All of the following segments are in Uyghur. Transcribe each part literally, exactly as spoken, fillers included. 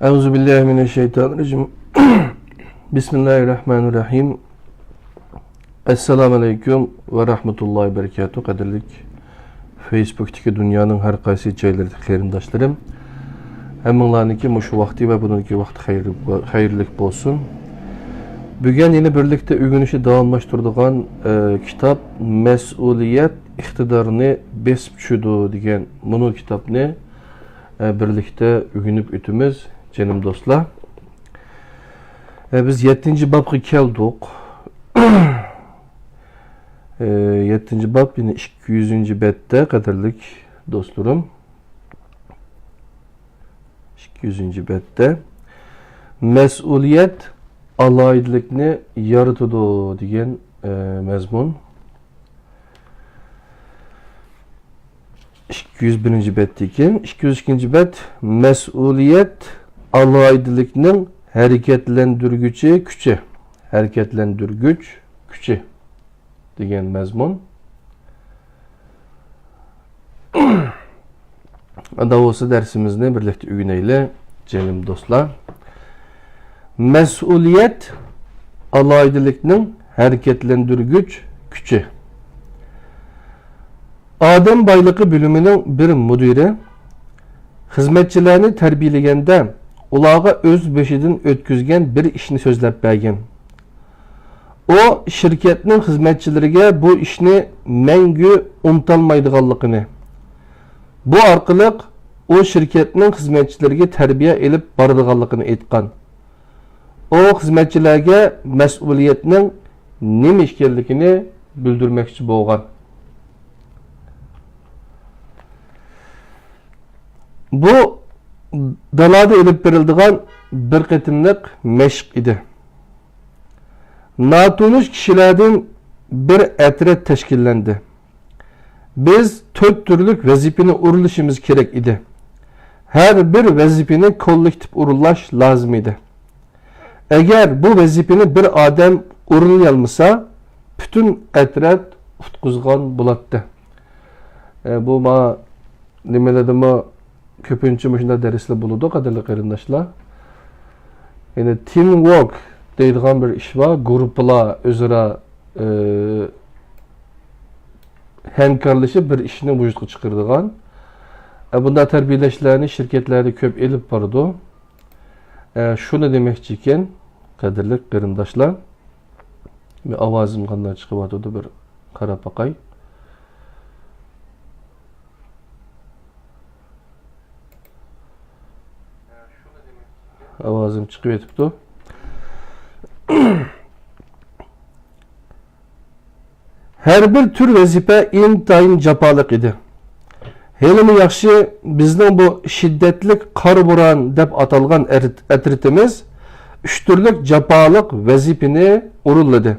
أعوذ بالله من الشيطان الرجيم. بسم الله الرحمن الرحيم. ئەسسالامۇ ئەلەيكۇم ۋە رەھمەتۇللاھى ۋە بەرىكاتۇھ. قەدىرلىك فېيسبۇكتىكى دۇنيانىڭ ھەر قايسى جايلىرىدىكى قېرىنداشلىرىم، ھەممىڭلارنىڭكى مۇشۇ ۋاقتى ۋە بۇنىڭكى ۋاقتى خەيرلىك، خەيرلىك بولسۇن. بۈگۈن يەنە بىرلىكتە ئۆگىنىشنى داۋاملاشتۇرىدىغان، ئە، كىتاب مەسئۇلىيەت ئىقتىدارنى بېسىپ چۈشىدۇ دېگەن مۇنۇ كىتابنى، ئە، بىرلىكتە ئۆگىنىپ ئۆتىمىز، جېنىم دوستلار. ئە، بىز يەتتىنچى بابقا كەلدۇق. ئە، يەتتىنچى باب يەنە ئىككى يۈزىنچى بەتتە، قەدىرلىك دوستلىرىم. ئىككى يۈزىنچى بەتتە مەسئۇلىيەت ئالاھىدىلىكنى يارىتىدۇ دېگەن، ئە، مەزمۇن. ئىككى يۈز بىرىنچى بەتتىكى، ئىككى يۈز ئىككىنچى بەت، مەسئۇلىيەت ئالاھىدىلىكنىڭ ھەرىكەتلەندۈرگۈچى كۈچى، ھەرىكەتلەندۈرگۈچ كۈچى دېگەن مەزمۇن. ئاندا بولسا دەرسىمىزنى بىرلىكتە ئۆگىنەيلى، جېنىم دوستلار. مەسئۇلىيەت ئالاھىدىلىكنىڭ ھەرىكەتلەندۈرگۈچ كۈچى. ئادەم بايلىقى بۆلۈمىنىڭ بىر مۇدىرى خىزمەتچىلەرنى تەربىيەلىگەندە ئۇلارغا ئۆز بېشىدىن ئۆتكۈزگەن بىر ئىشنى سۆزلەپ بەرگەن. ئۇ شىركەتنىڭ خىزمەتچىلىرىگە بۇ ئىشنى مەڭگۈ ئۇنتالمايدىغانلىقىنى، بۇ ئارقىلىق ئۇ شىركەتنىڭ خىزمەتچىلىرىگە تەربىيە ئېلىپ بارىدىغانلىقىنى ئېيتقان. ئۇ خىزمەتچىلەرگە مەسئۇلىيەتنىڭ نېمە ئىكەنلىكىنى بىلدۈرمەكچى بولغان. بۇ دالادا ئېلىپ بېرىلىدىغان بىر قېتىملىق مەشىق ئىدى. ناتونۇش كىشىلەردىن بىر ئەترەت تەشكىللەندى. بىز تۆت تۈرلۈك ۋەزىپىنى ئورۇنلىشىمىز كېرەك ئىدى. ھەر بىر ۋەزىپىنى كوللېكتىپ ئورۇنلاش لازىم ئىدى. ئەگەر بۇ ۋەزىپىنى بىر ئادەم ئورۇنلىيالمىسا، پۈتۈن ئەترەت ئۇتقۇزغان بولاتتى. ئە، بۇ ما نېمىلەردىمۇ كۆپىنچە مۇشۇنداق دەرسلەر بولىدۇ، قەدىرلىك قېرىنداشلار. يەنى تىم ۋورك دەيدىغان بىر ئىش بار. گۇرۇپپىلار ئۆزئارا، ئى، ھەمكارلىشىپ بىر ئىشنى ۋۇجۇدقا چىقىرىدىغان. ئە، بۇنداق تەربىيەلەشلەرنى شىركەتلەردە كۆپ ئېلىپ بارىدۇ. ئە، شۇنى دېمەكچىكەن، قەدىرلىك قېرىنداشلار. بىر ئاۋازىم قانداق چىقىۋاتىدۇ، بىر قاراپ باقاي. ئاۋازىم چىقىۋېتىپتۇ. ھەر بىر تۈر ۋەزىپە ئىنتايىن جاپالىق ئىدى. ھېلىمۇ ياخشى، بىزنىڭ بۇ شىددەتلىك قارا بوران دەپ ئاتالغان ئەترىتىمىز ئۈچ تۈرلۈك جاپالىق ۋەزىپىنى ئورۇنلىدى.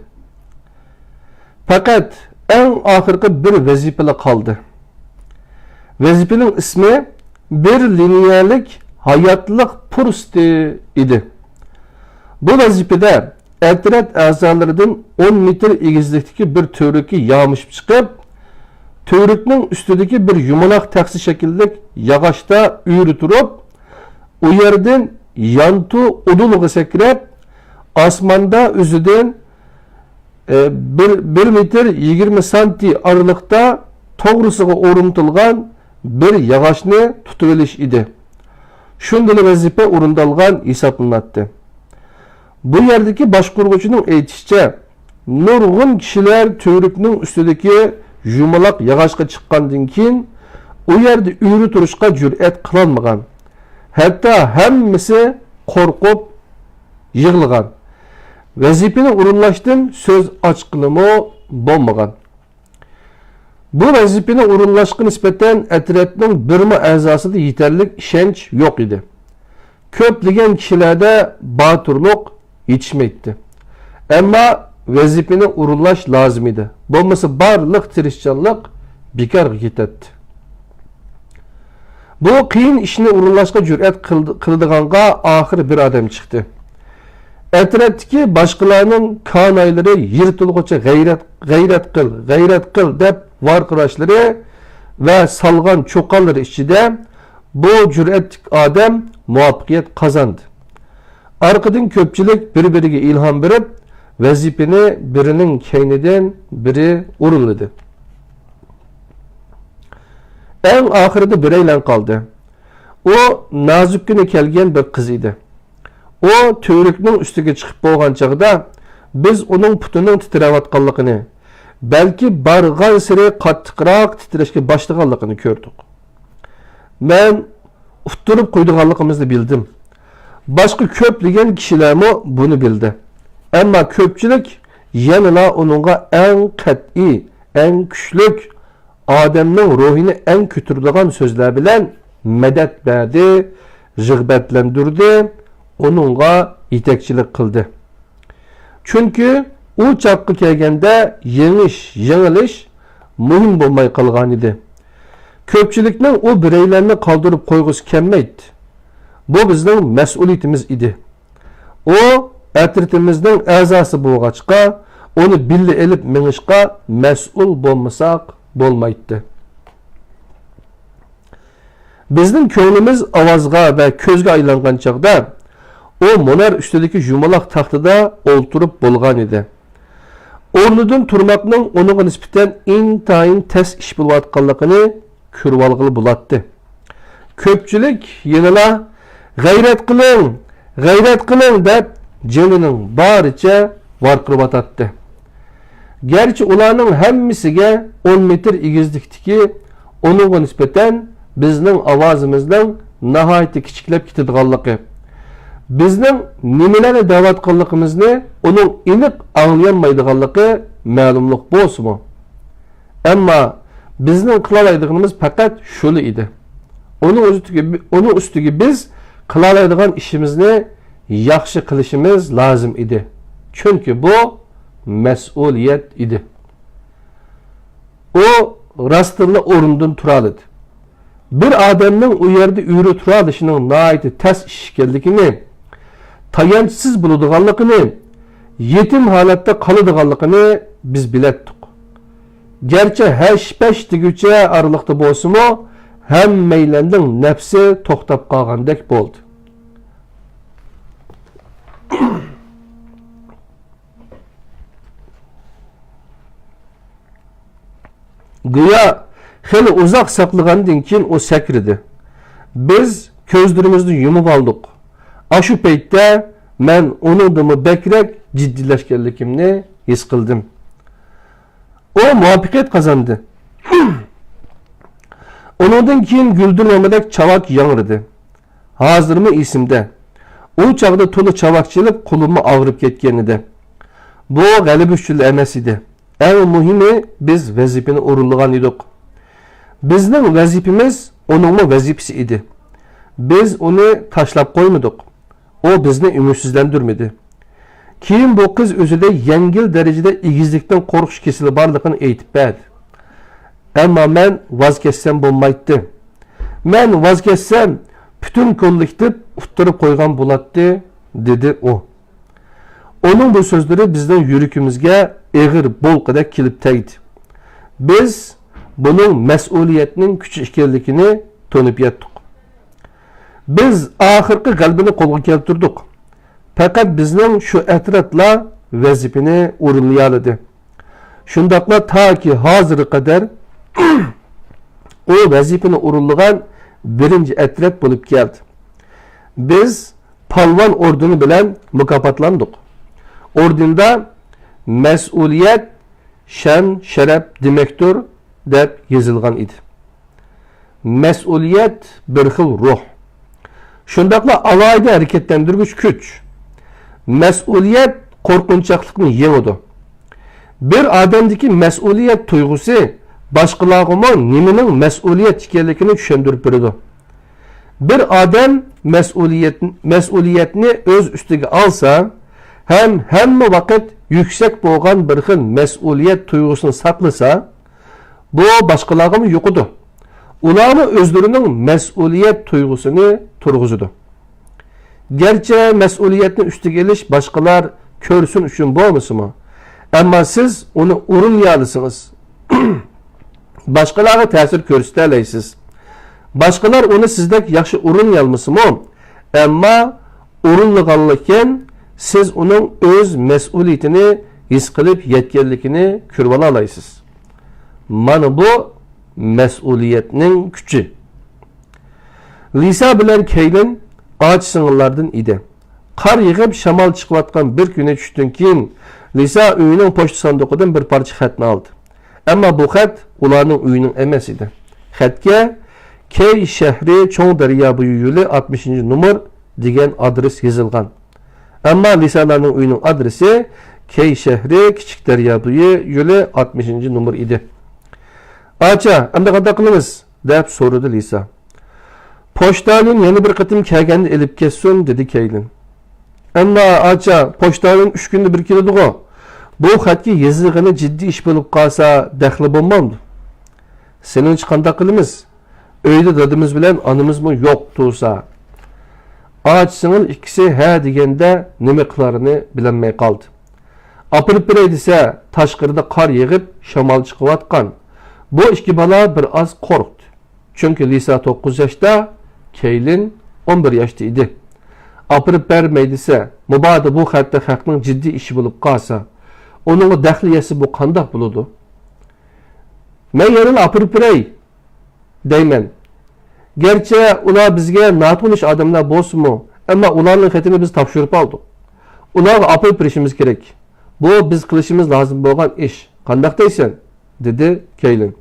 پەقەت ئەڭ ئاخىرقى بىر ۋەزىپىلا قالدى. ۋەزىپىنىڭ ئىسمى بىر لىنىيەلىك ھاياتلىق پۇرسىتى ئىدى. بۇ ۋەزىپىدە ئەترەت ئەزالىرىدىن ئون مېتىر ئېگىزلىكتىكى بىر تۈۋرۈككە يامىشىپ چىقىپ، تۈۋرۈكنىڭ ئۈستىدىكى بىر يۇمىلاق تەخسە شەكىللىك ياغاچتا ئۆرە تۇرۇپ، ئۇ يەردىن يانتۇ ئۇدۇلىغا سەكرەپ، ئاسماندا ئۆزىدىن، ئە، بىر، بىر مېتىر يىگىرمە سانتى ئارىلىقتا توغرىسىغا ئورنىتىلغان بىر ياغاچنى تۇتۇۋېلىش ئىدى. شۇندىلا ۋەزىپە ئورۇندالغان ھېسابلىناتتى. بۇ يەردىكى باشقۇرغۇچىنىڭ ئېيتىشىچە، نۇرغۇن كىشىلەر تۈۋرۈكنىڭ ئۈستىدىكى يۇمىلاق ياغاچقا چىققاندىن كېيىن، ئۇ يەردە ئۆرە تۇرۇشقا جۈرئەت قىلالمىغان. ھەتتا ھەممىسى قورقۇپ يىغلىغان. ۋەزىپىنى ئورۇنلاشتىن سۆز ئاچقىلىمۇ بولمىغان. بۇ ۋەزىپىنى ئورۇنلاشقا نىسبەتەن ئەترەتنىڭ بىرمۇ ئەزاسىدا يېتەرلىك ئىشەنچ يوق ئىدى. كۆپلىگەن كىشىلەردە باتۇرلۇق يېتىشمەيتتى. ئەمما ۋەزىپىنى ئورۇنلاش لازىم ئىدى. بولمىسا بارلىق تىرىشچانلىق بىكارغا كېتەتتى. بۇ قىيىن ئىشنى ئورۇنلاشقا جۈرئەت قىلدى-، قىلىدىغانغا ئاخىرى بىر ئادەم چىقتى. ئەترەتتىكى باشقىلارنىڭ كانايلىرى يىرتىلغۇچە «غەيرەت، غەيرەت قىل، غەيرەت قىل» دەپ ۋارقىراشلىرى ۋە سالغان چۇقانلىرى ئىچىدە بۇ جۈرئەتلىك ئادەم مۇۋەپپەقىيەت قازاندى. ئارقىدىن كۆپچىلىك بىر-بىرىگە ئىلھام بېرىپ، ۋەزىپىنى بىرىنىڭ كەينىدىن بىرى ئورۇنلىدى. ئەڭ ئاخىرىدا بىرەيلەن قالدى. ئۇ نازۇككىنە كەلگەن بىر قىز ئىدى. ئۇ تۈۋرۈكنىڭ ئۈستىگە چىقىپ بولغان چاغدا، بىز ئۇنىڭ پۇتىنىڭ تىترەۋاتقانلىقىنى، بەلكى بارغانسېرى قاتتىقراق تىترەشكە باشلىغانلىقىنى كۆردۇق. مەن ئۇتتۇرۇپ قويىدىغانلىقىمىزنى بىلدىم. باشقا كۆپلىگەن كىشىلەرمۇ بۇنى بىلدى. ئەمما كۆپچىلىك يەنىلا ئۇنىڭغا ئەڭ قەتئىي، ئەڭ كۈچلۈك، ئادەمنىڭ روھىنى ئەڭ كۆتۈرىدىغان سۆزلەر بىلەن مەدەت بەردى، رىغبەتلەندۈردى، ئۇنىڭغا يېتەكچىلىك قىلدى. چۈنكى ئۇ چاغقا كەلگەندە يېڭىش، يېڭىلىش مۇھىم بولماي قالغانىدى. كۆپچىلىكنىڭ ئۇ بىرەيلەننى قالدۇرۇپ قويغۇسى كەلمەيتتى. بۇ بىزنىڭ مەسئۇلىيىتىمىز ئىدى. ئۇ ئەترىتىمىزنىڭ ئەزاسى بولغاچقا، ئۇنى بىللە ئېلىپ مېڭىشقا مەسئۇل بولمىساق بولمايتتى. بىزنىڭ كۆڭلىمىز ئاۋازغا ۋە كۆزگە ئايلانغان چاغدا، ئۇ مۇنار ئۈستىدىكى يۇمىلاق تاختىدا ئولتۇرۇپ بولغانىدى. ئورنىدىن تۇرماقنىڭ ئۇنىڭغا نىسبەتەن ئىنتايىن تەس ئىش بولۇۋاتقانلىقىنى كۆرۈۋالغىلى بولاتتى. كۆپچىلىك يەنىلا «غەيرەت قىلىڭ، غەيرەت قىلىڭ» دەپ، جېنىنىڭ بارىچە ۋارقىراۋاتاتتى. گەرچە ئۇلارنىڭ ھەممىسىگە ئون مېتىر ئېگىزلىكتىكى ئۇنىڭغا نىسبەتەن بىزنىڭ ئاۋازىمىزنىڭ ناھايىتى كىچىكلەپ كېتىدىغانلىقى، بىزنىڭ نېمىلەرنى دەۋاتقانلىقىمىزنى ئۇنىڭ ئېنىق ئاڭلىيالمايدىغانلىقى مەلۇملۇق بولسىمۇ، ئەمما بىزنىڭ قىلالايدىغىنىمىز پەقەت شۇلا ئىدى. ئۇنىڭ ئۈستىگە، ئۇنىڭ ئۈستىگە بىز قىلالايدىغان ئىشىمىزنى ياخشى قىلىشىمىز لازىم ئىدى. چۈنكى بۇ مەسئۇلىيەت ئىدى. ئۇ راستتىنلا ئورنىدىن تۇرالىدى. بىر ئادەمنىڭ ئۇ يەردە ئۆرە تۇرالىشىنىڭ ناھايىتى تەس ئىش ئىكەنلىكىنى، تايانچسىز بولىدىغانلىقىنى، يېتىم ھالەتتە قالىدىغانلىقىنى بىز بىلەتتۇق. گەرچە ھەش-پەش دېگۈچە ئارىلىقتا بولسىمۇ، ھەممەيلەننىڭ نەپسى توختاپ قالغاندەك بولدى. گويا خېلى ئۇزاق ساقلىغاندىن كېيىن ئۇ سەكرىدى. بىز كۆزلىرىمىزنى يۇمۇۋالدۇق. ئاشۇ پەيتتە مەن ئۇنىڭدىنمۇ بەكرەك جىددىيلەشكەنلىكىمنى ھېس قىلدىم. ئۇ مۇۋەپپەقىيەت قازاندى. ئۇنىڭدىن كېيىن گۈلدۈرمامىدەك چاۋاك ياڭرىدى. ھازىرمۇ ئېسىمدە. ئۇ چاغدا تولا چاۋاك چېلىپ، قولۇممۇ ئاغرىپ كەتكەنىدى. بۇ غەلىبە ئۈچۈنلا ئەمەس ئىدى. ئەڭ مۇھىمى، بىز ۋەزىپىنى ئورۇنلىغان ئىدۇق. بىزنىڭ ۋەزىپىمىز ئۇنىڭمۇ ۋەزىپىسى ئىدى. بىز ئۇنى تاشلاپ قويمىدۇق. ئۇ بىزنى ئۈمىدسىزلەندۈرمىدى. كېيىن بۇ قىز ئۆزىدە يەڭگىل دەرىجىدە ئېگىزلىكتىن قورقۇش كېسىلى بارلىقىنى ئېيتىپ بەردى. ئەمما مەن ۋاز كەچسەم بولمايتتى. مەن ۋاز كەچسەم، پۈتۈن كوللېكتىپ ئۇتتۇرۇپ قويغان بولاتتى، دېدى ئۇ. ئۇنىڭ بۇ سۆزلىرى بىزنىڭ يۈرىكىمىزگە ئېغىر بولقىدەك كېلىپ تەگدى. بىز بۇنىڭ مەسئۇلىيەتنىڭ كۈچى ئىكەنلىكىنى تونۇپ يەتتۇق. بىز ئاخىرقى غەلىبىنى قولغا كەلتۈردۇق. پەقەت بىزنىڭ شۇ ئەترەتلا ۋەزىپىنى ئورۇنلىيالىدى. شۇنداقلا تاكى ھازىرغا قەدەر ئۇ ۋەزىپىنى ئورۇنلىغان بىرىنچى ئەترەت بولۇپ كەلدى. بىز پالۋان ئوردېنى بىلەن مۇكاپاتلاندۇق. ئوردېندا «مەسئۇلىيەت شان-شەرەپ دېمەكتۇر» دەپ يېزىلغان ئىدى. مەسئۇلىيەت بىر خىل روھ. شۇنداقلا ئالاھىدە ھەرىكەتلەندۈرگۈچ كۈچ. مەسئۇلىيەت قورقۇنچاقلىقنى يېڭىدۇ. بىر ئادەمدىكى مەسئۇلىيەت تۇيغۇسى باشقىلارغىمۇ نېمىنىڭ مەسئۇلىيەت ئىكەنلىكىنى چۈشەندۈرۈپ بېرىدۇ. بىر ئادەم مەسئۇلىيەت، مەسئۇلىيەتنى ئۆز ئۈستىگە ئالسا ھەم ھەممە ۋاقىت يۈكسەك بولغان بىر خىل مەسئۇلىيەت تۇيغۇسىنى ساقلىسا، بۇ باشقىلارغىمۇ يۇقىدۇ. ئۇلارمۇ ئۆزلىرىنىڭ مەسئۇلىيەت تۇيغۇسىنى تۇرغۇزىدۇ. گەرچە مەسئۇلىيەتنى ئۈستىگە ئېلىش باشقىلار كۆرسۇن ئۈچۈن بولمىسىمۇ، ئەمما سىز ئۇنى ئورۇنلىيالىسىڭىز، باشقىلارغا تەسىر كۆرسىتەلەيسىز. باشقىلار ئۇنى سىزدەك ياخشى ئورۇنلىيالمىسىمۇ، ئەمما ئورۇنلىغانلىكەن، سىز ئۇنىڭ ئۆز مەسئۇلىيىتىنى ھېس قىلىپ يەتكەنلىكىنى كۆرۈۋالالايسىز. مانا بۇ مەسئۇلىيەتنىڭ كۈچى. لىسا بىلەن كەيلىن ئاچا-سىڭىللاردىن ئىدى. قار يېغىپ، شامال چىقىۋاتقان بىر كۈنى چۈشتىن كېيىن، لىسا ئۆيىنىڭ پوچتا ساندۇقىدىن بىر پارچە خەتنى ئالدى. ئەمما بۇ خەت ئۇلارنىڭ ئۆيىنىڭ ئەمەس ئىدى. خەتكە «كەي شەھىرى، چوڭ دەريا بويى يولى، ئاتمىشىنچى نومۇر» دېگەن ئادرېس يېزىلغان. ئەمما لىسالارنىڭ ئۆيىنىڭ ئادرېسى «كەي شەھىرى، كىچىك دەريا بويى يولى، ئاتمىشىنچى نومۇر» ئىدى. «ئاچا، ئەمدى قانداق قىلىمىز؟» دەپ سورىدى لىسا. «پوچتاليون يەنە بىر قېتىم كەلگەندە ئېلىپ كەتسۇن»، دېدى كەيلىن. «ئەمما ئاچا، پوچتاليون ئۈچ كۈندە بىر كېلىدىغۇ؟ بۇ خەتكە يېزىلغىنى جىددىي ئىش بولۇپ قالسا، دەخلى بولمامدۇ؟ سېنىڭچە قانداق قىلىمىز؟ ئۆيدە دادىمىز بىلەن ئانىمىزمۇ يوق تۇرسا.» ئاچا-سىڭىل ئىككىسى ھە دېگەندە نېمە قىلارىنى بىلەلمەي قالدى. ئاپىرىپ بېرەي دېسە، تاشقىرىدا قار يېغىپ، شامال چىقىۋاتقان. بۇ ئىككى بالا بىر ئاز قورقتى. چۈنكى لىسا توققۇز ياشتا، كەيلىن ئون بىر ياشتا ئىدى. ئاپىرىپ بەرمەي دېسە، مۇبادا بۇ خەتتە خەقنىڭ جىددىي ئىشى بولۇپ قالسا، ئۇنىڭغا دەخلى يەتسە بۇ قانداق بولىدۇ؟ مەن يەنىلا ئاپىرىپ بېرەي دەيمەن. گەرچە ئۇلار بىزگە ناتونۇش ئادەملەر بولسىمۇ، ئەمما ئۇلارنىڭ خېتىنى بىز تاپشۇرۇپ ئالدۇق. ئۇلارغا ئاپىرىپ بېرىشىمىز كېرەك. بۇ بىز قىلىشىمىز لازىم بولغان ئىش. قانداق دەيسەن؟ دېدى كەيلىن.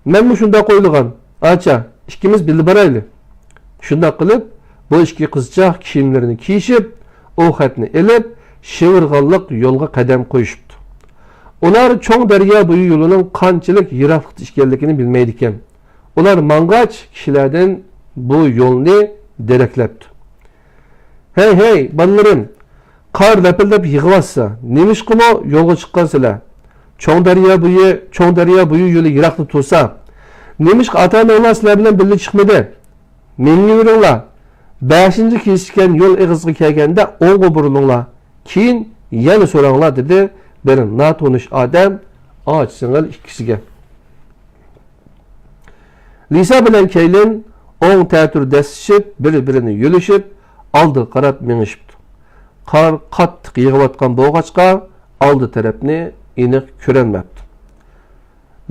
مەنمۇ شۇنداق ئويلىغان. ئاچا، ئىككىمىز بىللە بارايلى. شۇنداق قىلىپ، بۇ ئىككى قىزچاق كىيىملىرىنى كىيىشىپ، ئۇ خەتنى ئېلىپ، شىۋىرغانلىق يولغا قەدەم قويۇشۇپتۇ. ئۇلار چوڭ دەريا بويى يولىنىڭ قانچىلىك يىراقلىقتا ئىكەنلىكىنى بىلمەيدىكەن. ئۇلار ماڭغاچ، كىشىلەردىن بۇ يولنى دېرەكلەپتۇ. «ھەي، ھەي، بالىلىرىم، قار لەپىلدەپ يېغىۋاتسا، نېمىشقىمۇ يولغا چىققانسىلەر؟ چوڭ دەريا بويى، چوڭ دەريا بويى يولى يىراقتا تۇرسا، نېمىشقا ئاتا-ئاناڭلار سىلەر بىلەن بىللە چىقمىدى؟ مېڭىۋېرىڭلار. بەشىنچى كېسىككەن يول ئېغىزىغا كەلگەندە ئوڭغا بۇرۇلۇڭلار. كېيىن يەنە سوراڭلار» دېدى بىر ناتونۇش ئادەم ئاچا-سىڭىل ئىككىسىگە. لىسا بىلەن كەيلىن ئوڭ تەتۈر دەسسىشىپ، بىر-بىرىنى يۆلىشىپ، ئالدىغا قاراپ مېڭىشىپتۇ. قار قاتتىق يېغىۋاتقان بولغاچقا، ئالدى تەرەپنى ئېنىق كۆرەلمەپتۇ.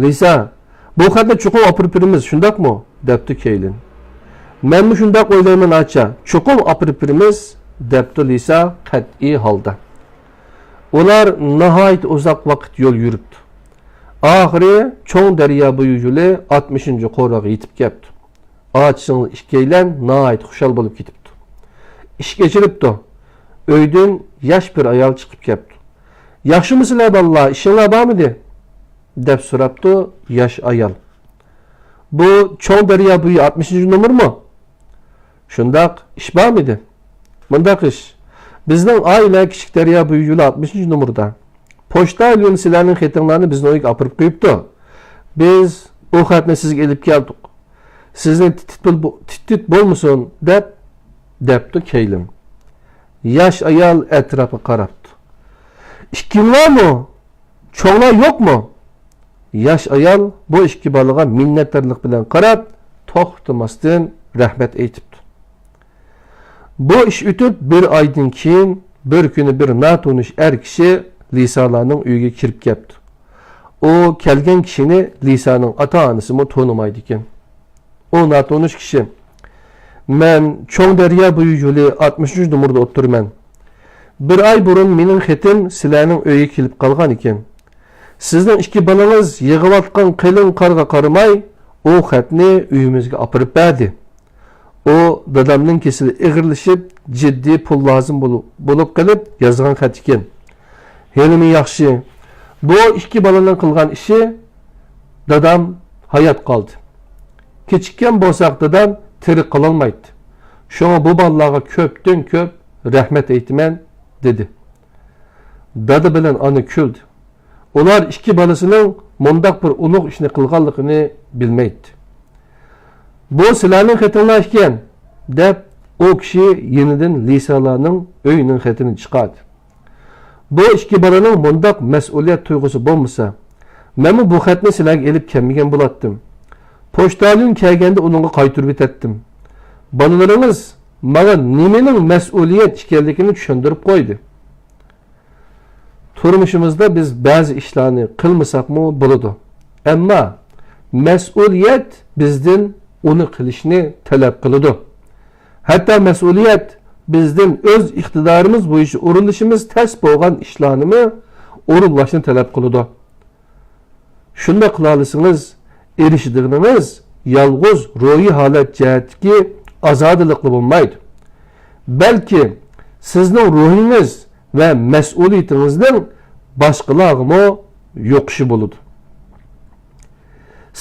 «لىسا، بۇ خەتنى چوقۇم ئاپىرىپ بېرىمىز، شۇنداقمۇ؟» دەپتۇ كەيلىن. «مەنمۇ شۇنداق ئويلايمەن، ئاچا، چوقۇم ئاپىرىپ بېرىمىز» دەپتۇ لىسا قەتئىي ھالدا. ئۇلار ناھايىتى ئۇزاق ۋاقىت يول يۈرۈپتۇ. ئاخىرى چوڭ دەريا بويى يولى ئاتمىشىنچى قورۇغا يېتىپ كەپتۇ. ئاچا-سىڭىل ئىككىيلەن ناھايىتى خۇشال بولۇپ كېتىپتۇ. ئىشىك ئېچىلىپتۇ. ئۆيدىن ياش بىر ئايال چىقىپ كەپتۇ. «ياخشىمۇسىلەر بالىلار، ئىشىڭلار بارمىدى؟» دەپ سوراپتۇ ياش ئايال. «بۇ چوڭ دەريا بويى ئاتمىشىنچى نومۇرمۇ؟» «شۇنداق، ئىش بارمىدى؟» «مۇنداق ئىش. بىزنىڭ ئائىلە كىچىك دەريا بويى يولى ئاتمىشىنچى نومۇردا. پوچتاليون سىلەرنىڭ خېتىڭلارنى بىزنىڭ ئۆيگە ئاپىرىپ قويۇپتۇ. بىز ئۇ خەتنى سىزگە ئېلىپ كەلدۇق. سىزنى تىت-، تىت بول-، تىت-، تىت بولمىسۇن دەپ» دەپتۇ كەيلىن. ياش ئايال ئەتراپقا قاراپتۇ. «ئىككىڭلارمۇ؟ چوڭلار يوقمۇ؟» ياش ئايال بۇ ئىككى بالىغا مىننەتدارلىق بىلەن قاراپ، توختىماستىن رەھمەت ئېيتىپتۇ. بۇ ئىش ئۆتۈپ بىر ئايدىن كېيىن، بىر كۈنى بىر ناتونۇش ئەر كىشى لىسالارنىڭ ئۆيىگە كىرىپ كەپتۇ. ئۇ كەلگەن كىشىنى لىسانىڭ ئاتا-ئانىسىمۇ تونۇمايدىكەن. ئۇ ناتونۇش كىشى: «مەن چوڭ دەريا بويى يولى ئاتمىشىنچى نومۇردا ئولتۇرىمەن. بىر ئاي بۇرۇن مېنىڭ خېتىم سىلەرنىڭ ئۆيىگە كېلىپ قالغان ئىكەن. سىزنىڭ ئىككى بالىڭىز يېغىۋاتقان قېلىن قارغا قارىماي، ئۇ خەتنى ئۆيىمىزگە ئاپىرىپ بەردى. ئۇ دادامنىڭ كېسىلى ئېغىرلىشىپ، جىددىي پۇل لازىم بولۇپ، بولۇپ قېلىپ يازغان خەت ئىكەن. ھېلىمۇ ياخشى، بۇ ئىككى بالىنىڭ قىلغان ئىشى، دادام ھايات قالدى. كېچىككەن بولساق، دادام تىرىك قالالمايتتى. شۇڭا بۇ بالىلارغا كۆپتىن كۆپ رەھمەت ئېيتىمەن» دېدى. دادا بىلەن ئانا كۈلدى. ئۇلار ئىككى بالىسىنىڭ مۇنداق بىر ئۇلۇغ ئىشنى قىلغانلىقىنى بىلمەيتتى. «بۇ سىلەرنىڭ خېتىڭلار ئىكەن» دەپ، ئۇ كىشى يېنىدىن لىسالارنىڭ ئۆيىنىڭ خېتىنى چىقاردى. «بۇ ئىككى بالىنىڭ مۇنداق مەسئۇلىيەت تۇيغۇسى بولمىسا، مەنمۇ بۇ خەتنى سىلەرگە ئېلىپ كەلمىگەن بولاتتىم. پوچتاليون كەلگەندە ئۇنىڭغا قايتۇرۇۋېتەتتىم. بالىلىرىڭىز ماڭا نېمىنىڭ مەسئۇلىيەت ئىكەنلىكىنى چۈشەندۈرۈپ قويدى. تۇرمۇشىمىزدا بىز بەزى ئىشلارنى قىلمىساقمۇ بولىدۇ. ئەمما مەسئۇلىيەت بىزدىن ئۇنى قىلىشنى تەلەپ قىلىدۇ. ھەتتا مەسئۇلىيەت بىزدىن ئۆز ئىقتىدارىمىز بويىچە ئورۇنلىشىمىز تەس بولغان ئىشلارنىمۇ ئورۇنلاشنى تەلەپ قىلىدۇ. شۇنداق قىلالىسىڭىز، ئېرىشىدىغىنىڭىز يالغۇز روھىي ھالەت جەھەتتىكى ئازادىلىقلا بولمايدۇ. بەلكى سىزنىڭ روھىڭىز ۋە مەسئۇلىيىتىڭىزنىڭ باشقىلارغىمۇ يۇقۇشى بولىدۇ.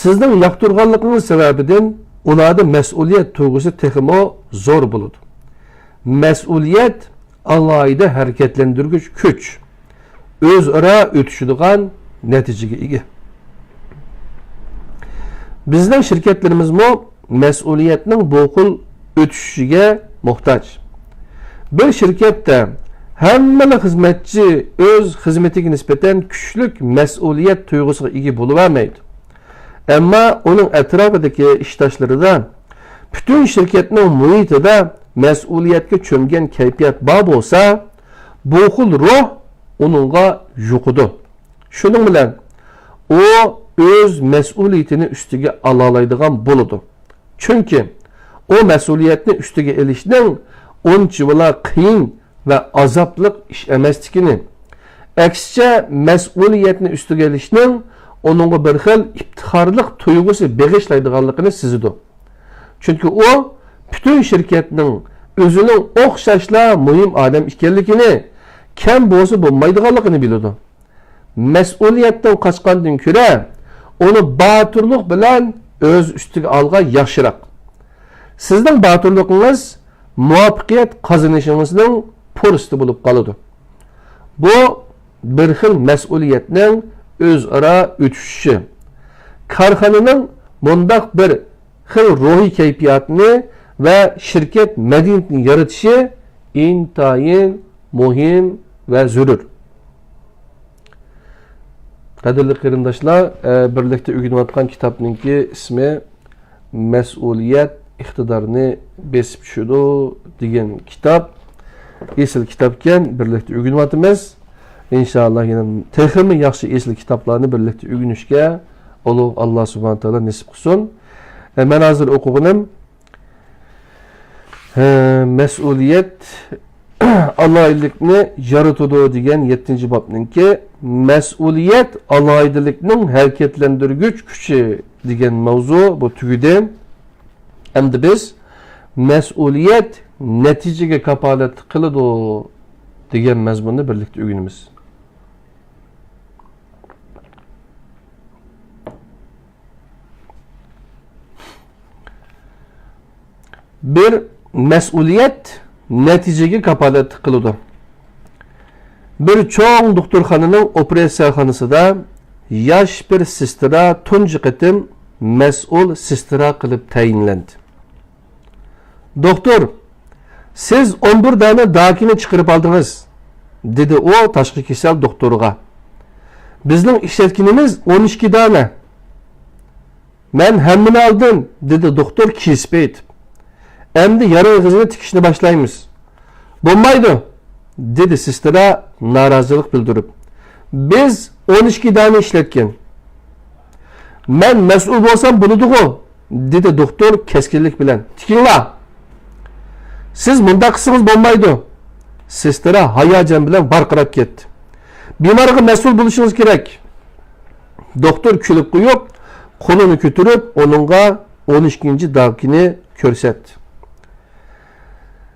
سىزنىڭ ياقتۇرغانلىقىڭىز سەۋەبىدىن ئۇلاردا مەسئۇلىيەت تۇيغۇسى تېخىمۇ زور بولىدۇ. مەسئۇلىيەت ئالاھىدە ھەرىكەتلەندۈرگۈچ كۈچ، ئۆزئارا ئۆتۈشىدىغان نەتىجىگە ئىگە. بىزنىڭ شىركەتلىرىمىزمۇ مەسئۇلىيەتنىڭ بۇ خىل ئۆتۈشۈشىگە موھتاج. بىر شىركەتتە ھەممىلا خىزمەتچى ئۆز خىزمىتىگە نىسبەتەن كۈچلۈك مەسئۇلىيەت تۇيغۇسىغا ئىگە بولۇۋەرمەيدۇ. ئەمما ئۇنىڭ ئەتراپىدىكى ئىشداشلىرىدا، پۈتۈن شىركەتنىڭ مۇھىتىدا مەسئۇلىيەتكە چۆمگەن كەيپىيات بار بولسا، بۇ خىل روھ ئۇنىڭغا يۇقىدۇ. شۇنىڭ بىلەن ئۇ ئۆز مەسئۇلىيىتىنى ئۈستىگە ئالالايدىغان بولىدۇ. چۈنكى ئۇ مەسئۇلىيەتنى ئۈستىگە ئېلىشنىڭ ئۇنچىۋالا قىيىن ۋە ئازابلىق ئىش ئەمەسلىكىنى، ئەكسىچە، مەسئۇلىيەتنى ئۈستىگە ئېلىشنىڭ ئۇنىڭغا بىر خىل ئىپتىخارلىق تۇيغۇسى بېغىشلايدىغانلىقىنى سېزىدۇ. چۈنكى ئۇ پۈتۈن شىركەتنىڭ ئۆزىنىڭ ئوخشاشلا مۇھىم ئادەم ئىكەنلىكىنى، كەم بولسا بولمايدىغانلىقىنى بىلىدۇ. مەسئۇلىيەتتىن قاچقاندىن كۆرە، ئۇنى باتۇرلۇق بىلەن ئۆز ئۈستىگە ئالغان ياخشىراق. سىزنىڭ باتۇرلۇقىڭىز مۇۋەپپەقىيەت قازىنىشىڭىزنىڭ پۇرسىتى بولۇپ قالىدۇ. بۇ بىر خىل مەسئۇلىيەتنىڭ ئۆزئارا ئۆتۈشۈشى. كارخانىنىڭ مۇنداق بىر خىل روھىي كەيپىياتنى ۋە شىركەت مەدەنىيىتىنى يارىتىشى ئىنتايىن مۇھىم ۋە زۆرۈر. قەدىرلىك قېرىنداشلار، ئە، بىرلىكتە ئۆگىنىۋاتقان كىتابنىڭكى ئىسمى مەسئۇلىيەت ئىقتىدارنى بېسىپ چۈشىدۇ دېگەن كىتاب. ئېسىل كىتابكەن، بىرلىكتە ئۆگىنىۋاتىمىز. ئىنشائاللا، يەنە تېخىمۇ ياخشى ئېسىل كىتابلارنى بىرلىكتە ئۆگىنىشكە ئۇلۇغ ئاللا سۇبھانە تائالا نېسىپ قىلسۇن. ئە، مەن ھازىر ئوقۇغىنىم، ئە، مەسئۇلىيەت ئالاھىدىلىكنى يارىتىدۇ دېگەن يەتتىنچى بابنىڭكى مەسئۇلىيەت ئالاھىدىلىكنىڭ ھەرىكەتلەندۈرگۈچ كۈچى دېگەن ماۋزۇ بۇ تۈگىدى. ئەمدى بىز مەسئۇلىيەت نەتىجىگە كاپالەتلىك قىلىدۇ دېگەن مەزمۇننى بىرلىكتە ئۆگىنىمىز. بىر، مەسئۇلىيەت نەتىجىگە كاپالەتلىك قىلىدۇ. بىر چوڭ دوختۇرخانىنىڭ ئوپېراتسىيەخانىسىدا ياش بىر سېسترا تۇنجى قېتىم مەسئۇل سېسترا قىلىپ تەيىنلەندى. دوختۇر، سىز ئون بىر دانە داكىنى چىقىرىپ ئالدىڭىز، دېدى ئۇ تاشقى كېسەل دوختۇرىغا. بىزنىڭ ئىشلەتكىنىمىز ئون ئىككى دانە. مەن ھەممىنى ئالدىم، دېدى دوختۇر كېسىپ ئېيتىپ. ئەمدى يارا ئېغىزىنى تىكىشنى باشلايمىز. بولمايدۇ، دېدى سېسترا نارازىلىق بىلدۈرۈپ. بىز ئون ئىككى دانە ئىشلەتكەن. مەن مەسئۇل بولسام بولىدىغۇ، دېدى دوختۇر كەسكىنلىك بىلەن. تىكىڭلار! سىز مۇنداق قىلسىڭىز بولمايدۇ. سېسترا ھاياجان بىلەن ۋارقىراپ كەتتى. بىمارغا مەسئۇل بولۇشىڭىز كېرەك. دوختۇر كۈلۈپ قويۇپ، قولىنى كۆتۈرۈپ، ئۇنىڭغا ئون ئىككىنچى داكىنى كۆرسەتتى.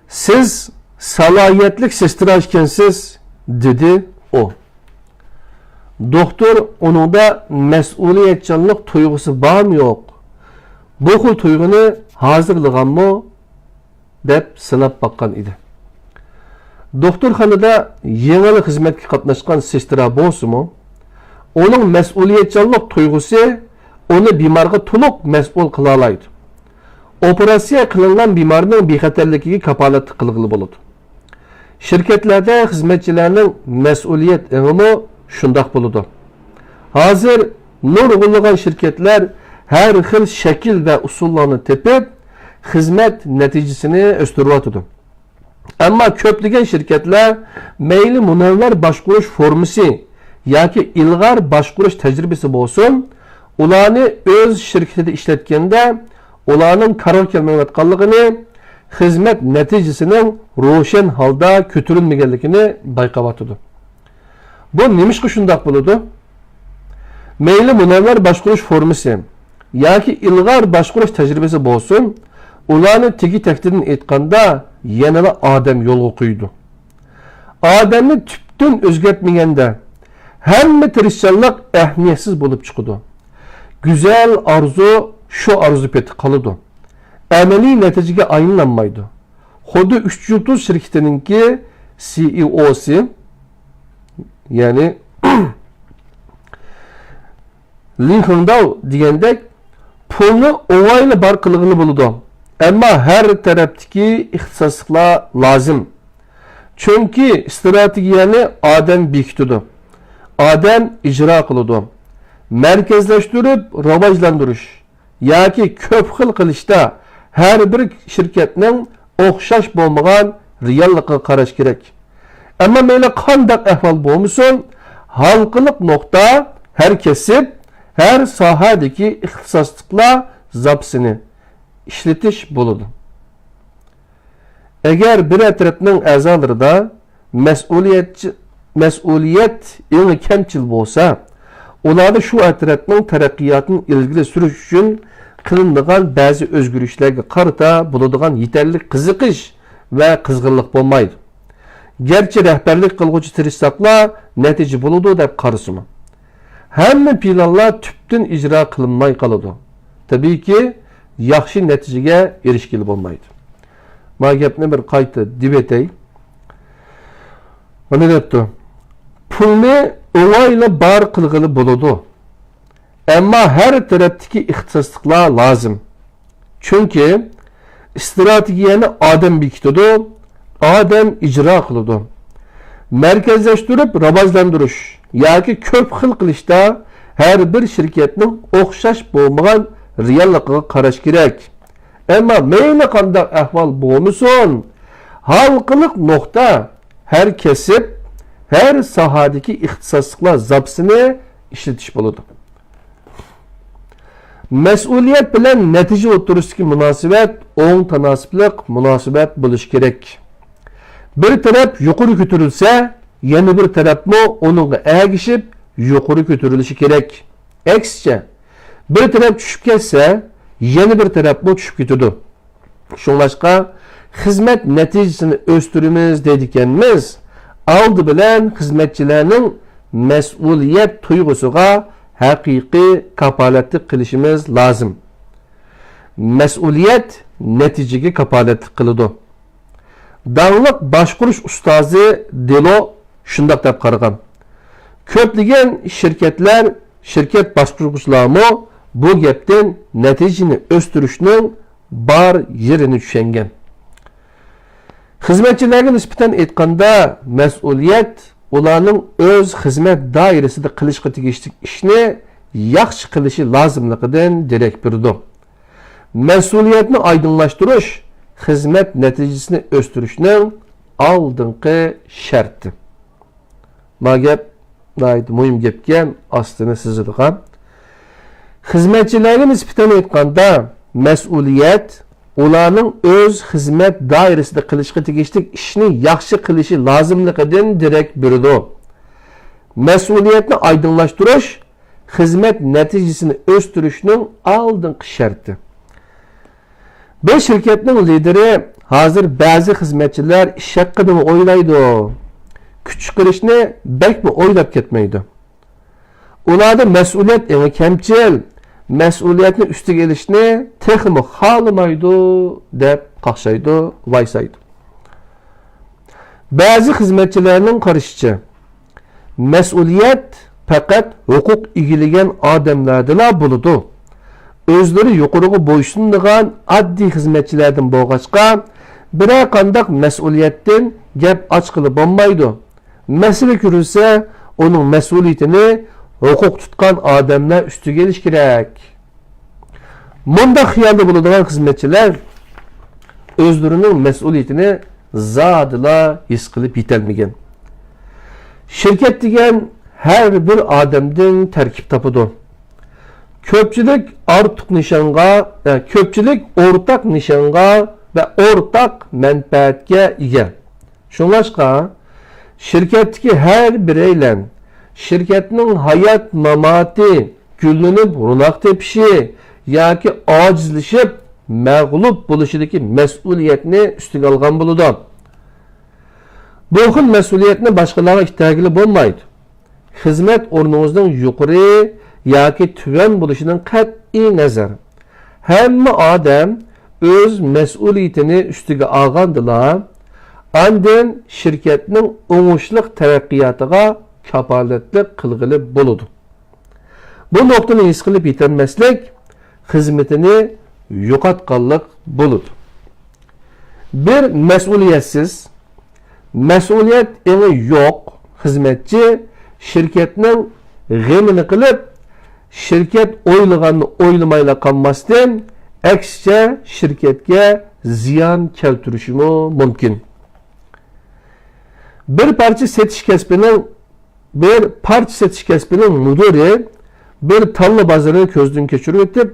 سىز سالاھىيەتلىك سېسترا ئىكەنسىز، دېدى ئۇ. دوختۇر ئۇنىڭدا مەسئۇلىيەتچانلىق تۇيغۇسى بارمۇ يوق؟ بۇ خىل تۇيغۇنى ھازىرلىغانمۇ؟ دەپ سىناپ باققان ئىدى. دوختۇرخانىدا يېڭىلا خىزمەتكە قاتناشقان سېسترا بولسىمۇ، ئۇنىڭ مەسئۇلىيەتچانلىق تۇيغۇسى ئۇنى بىمارغا تولۇق مەسئۇل قىلالايدۇ. ئوپېراتسىيە قىلىنغان بىمارنىڭ بىخەتەرلىكىگە كاپالەتلىك قىلغىلى بولىدۇ. شىركەتلەردە خىزمەتچىلەرنىڭ مەسئۇلىيەت ئېڭىمۇ شۇنداق بولىدۇ. ھازىر نۇرغۇنلىغان شىركەتلەر ھەر خىل شەكىل ۋە ئۇسۇللارنى تېپىپ، خىزمەت نەتىجىسىنى ئۆستۈرۈۋاتىدۇ. ئەمما كۆپلىگەن شىركەتلەر مەيلى مۇنەۋۋەر باشقۇرۇش فورمىسى ياكى ئىلغار باشقۇرۇش تەجرىبىسى بولسۇن، ئۇلارنى ئۆز شىركىتىدە ئىشلەتكەندە، ئۇلارنىڭ كارغا كەلمەيۋاتقانلىقىنى، خىزمەت نەتىجىسىنىڭ روشەن ھالدا كۆتۈرۈلمىگەنلىكىنى بايقاۋاتىدۇ. بۇ نېمىشقا شۇنداق بولىدۇ؟ مەيلى مۇنەۋۋەر باشقۇرۇش فورمىسى ياكى ئىلغار باشقۇرۇش تەجرىبىسى بولسۇن، ئۇلارنى تېگى-تەكتىدىن ئېيتقاندا، يەنىلا ئادەم يولغا قويىدۇ. ئادەمنى تۈپتىن ئۆزگەرتمىگەندە، ھەممە تىرىشچانلىق ئەھمىيەتسىز بولۇپ چىقىدۇ. گۈزەل ئارزۇ شۇ ئارزۇ پېتى قالىدۇ. ئەمەلىي نەتىجىگە ئايلىنالمايدۇ. خۇددى ئۈچ يۇلتۇز شىركىتىنىڭكى سىئىئوسى، يەنى لى خېڭداۋ دېگەندەك، پۇلنى ئوڭايلا بار قىلغىلى بولىدۇ، ئەمما ھەر تەرەپتىكى ئىختىساسلىقلار لازىم. چۈنكى ئىستراتېگىيەنى ئادەم بېكىتىدۇ، ئادەم ئىجرا قىلىدۇ. مەركەزلەشتۈرۈپ راۋاجلاندۇرۇش ياكى كۆپ خىل قىلىشتا ھەر بىر شىركەتنىڭ ئوخشاش بولمىغان رېئاللىقىغا قاراش كېرەك. ئەمما مەيلى قانداق ئەھۋال بولمىسۇن، ھالقىلىق نۇقتا ھەر كەسىپ، ھەر ساھەدىكى ئىختىساسلىقلار زاپىسىنى ئىشلىتىش بولىدۇ. ئەگەر بىرەر تەرەپنىڭ ئەزالىرىدا مەسئۇلىيەتچى-، مەسئۇلىيەت ئېڭى كەمچىل بولسا، ئۇلاردا شۇ ئەترەتنىڭ تەرەققىياتىنى ئىلگىرى سۈرۈش ئۈچۈن قىلىنىدىغان بەزى ئۆزگىرىشلەرگە قارىتا بولىدىغان يېتەرلىك قىزىقىش ۋە قىزغىنلىق بولمايدۇ. گەرچە رەھبەرلىك قىلغۇچى تىرىشساقلا نەتىجە بولىدۇ دەپ قارىسىمۇ، ھەممە پىلانلار تۈپتىن ئىجرا قىلىنماي قالىدۇ. تەبىئىيكى، ياخشى نەتىجىگە ئېرىشكىلى بولمايدۇ. ما گەپنى بىر قايتا دېۋېتەي. مانا دەپتۇ، پۇلنى ئوڭايلا بار قىلغىلى بولىدۇ، ئەمما ھەر تەرەپتىكى ئىختىساسلىقلار لازىم. چۈنكى ئىستراتېگىيەنى ئادەم بېكىتىدۇ، ئادەم ئىجرا قىلىدۇ. مەركەزلەشتۈرۈپ راۋاجلاندۇرۇش ياكى كۆپ خىل قىلىشتا ھەر بىر شىركەتنىڭ ئوخشاش بولمىغان رېئاللىقىغا قاراش كېرەك. ئەمما مەيلى قانداق ئەھۋال بولمىسۇن، ھالقىلىق نۇقتا ھەر كەسىپ، ھەر ساھەدىكى ئىختىساسلىقلار زاپىسىنى ئىشلىتىش بولىدۇ. مەسئۇلىيەت بىلەن نەتىجە ئوتتۇرىسىدىكى مۇناسىۋەت ئوڭ تاناسىپلىق مۇناسىۋەت بولۇشى كېرەك. بىر تەرەپ يۇقىرى كۆتۈرۈلسە، يەنە بىر تەرەپمۇ ئۇنىڭغا ئەگىشىپ يۇقىرى كۆتۈرۈلۈشى كېرەك. ئەكسىچە، بىر تەرەپ چۈشۈپ كەتسە، يەنە بىر تەرەپمۇ چۈشۈپ كېتىدۇ. شۇڭلاشقا، خىزمەت نەتىجىسىنى ئۆستۈرىمىز دەيدىكەنمىز، ئالدى بىلەن خىزمەتچىلەرنىڭ مەسئۇلىيەت تۇيغۇسىغا ھەقىقىي كاپالەتلىك قىلىشىمىز لازىم. مەسئۇلىيەت نەتىجىگە كاپالەتلىك قىلىدۇ. داڭلىق باشقۇرۇش ئۇستازى دېلو شۇنداق دەپ قارىغان. كۆپلىگەن شىركەتلەر، شىركەت باشقۇرغۇچىلارمۇ بۇ گەپتىن نەتىجىنى ئۆستۈرۈشنىڭ بار يېرىنى چۈشەنگەن. خىزمەتچىلەرگە نىسبەتەن ئېيتقاندا، مەسئۇلىيەت ئۇلارنىڭ ئۆز خىزمەت دائىرىسىدە قىلىشقا تېگىشلىك ئىشنى ياخشى قىلىشى لازىملىقىدىن دېرەك بېرىدۇ. مەسئۇلىيەتنى ئايدىڭلاشتۇرۇش خىزمەت نەتىجىسىنى ئۆستۈرۈشنىڭ ئالدىنقى شەرتى. ما گەپ ناھايىتى مۇھىم گەپكەن، ئاستىنى سىزىدىغان. خىزمەتچىلەرگە نىسبەتەن ئېيتقاندا، مەسئۇلىيەت ئۇلارنىڭ ئۆز خىزمەت دائىرىسىدە قىلىشقا تېگىشلىك ئىشنى ياخشى قىلىشى لازىملىقىدىن دېرەك بېرىدۇ. مەسئۇلىيەتنى ئايدىڭلاشتۇرۇش خىزمەت نەتىجىسىنى ئۆستۈرۈشنىڭ ئالدىنقى شەرتى. بىر شىركەتنىڭ لىدىرى ھازىر بەزى خىزمەتچىلەر ئىش ھەققىدىمۇ ئويلايدۇ، كۈچ چىقىرىشنى بەكمۇ ئويلاپ كەتمەيدۇ. ئۇلاردا مەسئۇلىيەت ئېڭى كەمچىل، مەسئۇلىيەتنى ئۈستىگە ئېلىشنى تېخىمۇ خالىمايدۇ دەپ قاقشايدۇ، ۋايسايدۇ. بەزى خىزمەتچىلەرنىڭ قارىشىچە، مەسئۇلىيەت پەقەت ھوقۇق ئىگىلىگەن ئادەملەردىلا بولىدۇ. ئۆزلىرى يۇقىرىغا بويسۇنىدىغان ئاددىي خىزمەتچىلەردىن بولغاچقا، بىرەر قانداق مەسئۇلىيەتتىن گەپ ئاچقىلى بولمايدۇ. مەسىلە كۆرۈلسە، ئۇنىڭ مەسئۇلىيىتىنى ھوقۇق تۇتقان ئادەملەر ئۈستىگە ئېلىش كېرەك. مۇنداق خىيالدا بولىدىغان خىزمەتچىلەر ئۆزلىرىنىڭ مەسئۇلىيىتىنى زادىلا ھېس قىلىپ يېتەلمىگەن. شىركەت دېگەن ھەر بىر ئادەمدىن تەركىب تاپىدۇ. كۆپچىلىك ئارتۇق نىشانغا، ئە، كۆپچىلىك ئورتاق نىشانغا ۋە ئورتاق مەنپەئەتكە ئىگە. شۇڭلاشقا، شىركەتتىكى ھەر بىرەيلەن شىركەتنىڭ ھايات-ماماتى، گۈللىنىپ روناق تېپىشى ياكى ئاجىزلىشىپ مەغلۇپ بولۇشىدىكى مەسئۇلىيەتنى ئۈستىگە ئالغان بولىدۇ. بۇ خىل مەسئۇلىيەتنى باشقىلارغا ئىتتەرگىلى بولمايدۇ. خىزمەت ئورنىڭىزنىڭ يۇقىرى ياكى تۆۋەن بولۇشىدىن قەتئىينەزەر، ھەممە ئادەم ئۆز مەسئۇلىيىتىنى ئۈستىگە ئالغاندىلا، ئاندىن شىركەتنىڭ ئوڭۇشلۇق تەرەققىياتىغا كاپالەتلىك قىلغىلى بولىدۇ. بۇ نۇقتىنى ھېس قىلىپ يېتەلمەسلىك خىزمىتىنى يوقاتقانلىق بولىدۇ. بىر مەسئۇلىيەتسىز، مەسئۇلىيەت ئېڭى يوق خىزمەتچى شىركەتنىڭ غېمىنى قىلىپ، شىركەت ئويلىغاننى ئويلىمايلا قالماستىن، ئەكسىچە شىركەتكە زىيان كەلتۈرۈشىمۇ مۇمكىن. بىر پارچە سېتىش كەسپىنىڭ بىر پارچە سېتىش كەسپىنىڭ مۇدىرى بىر تاللا بازىرىنى كۆزدىن كەچۈرۈۋېتىپ،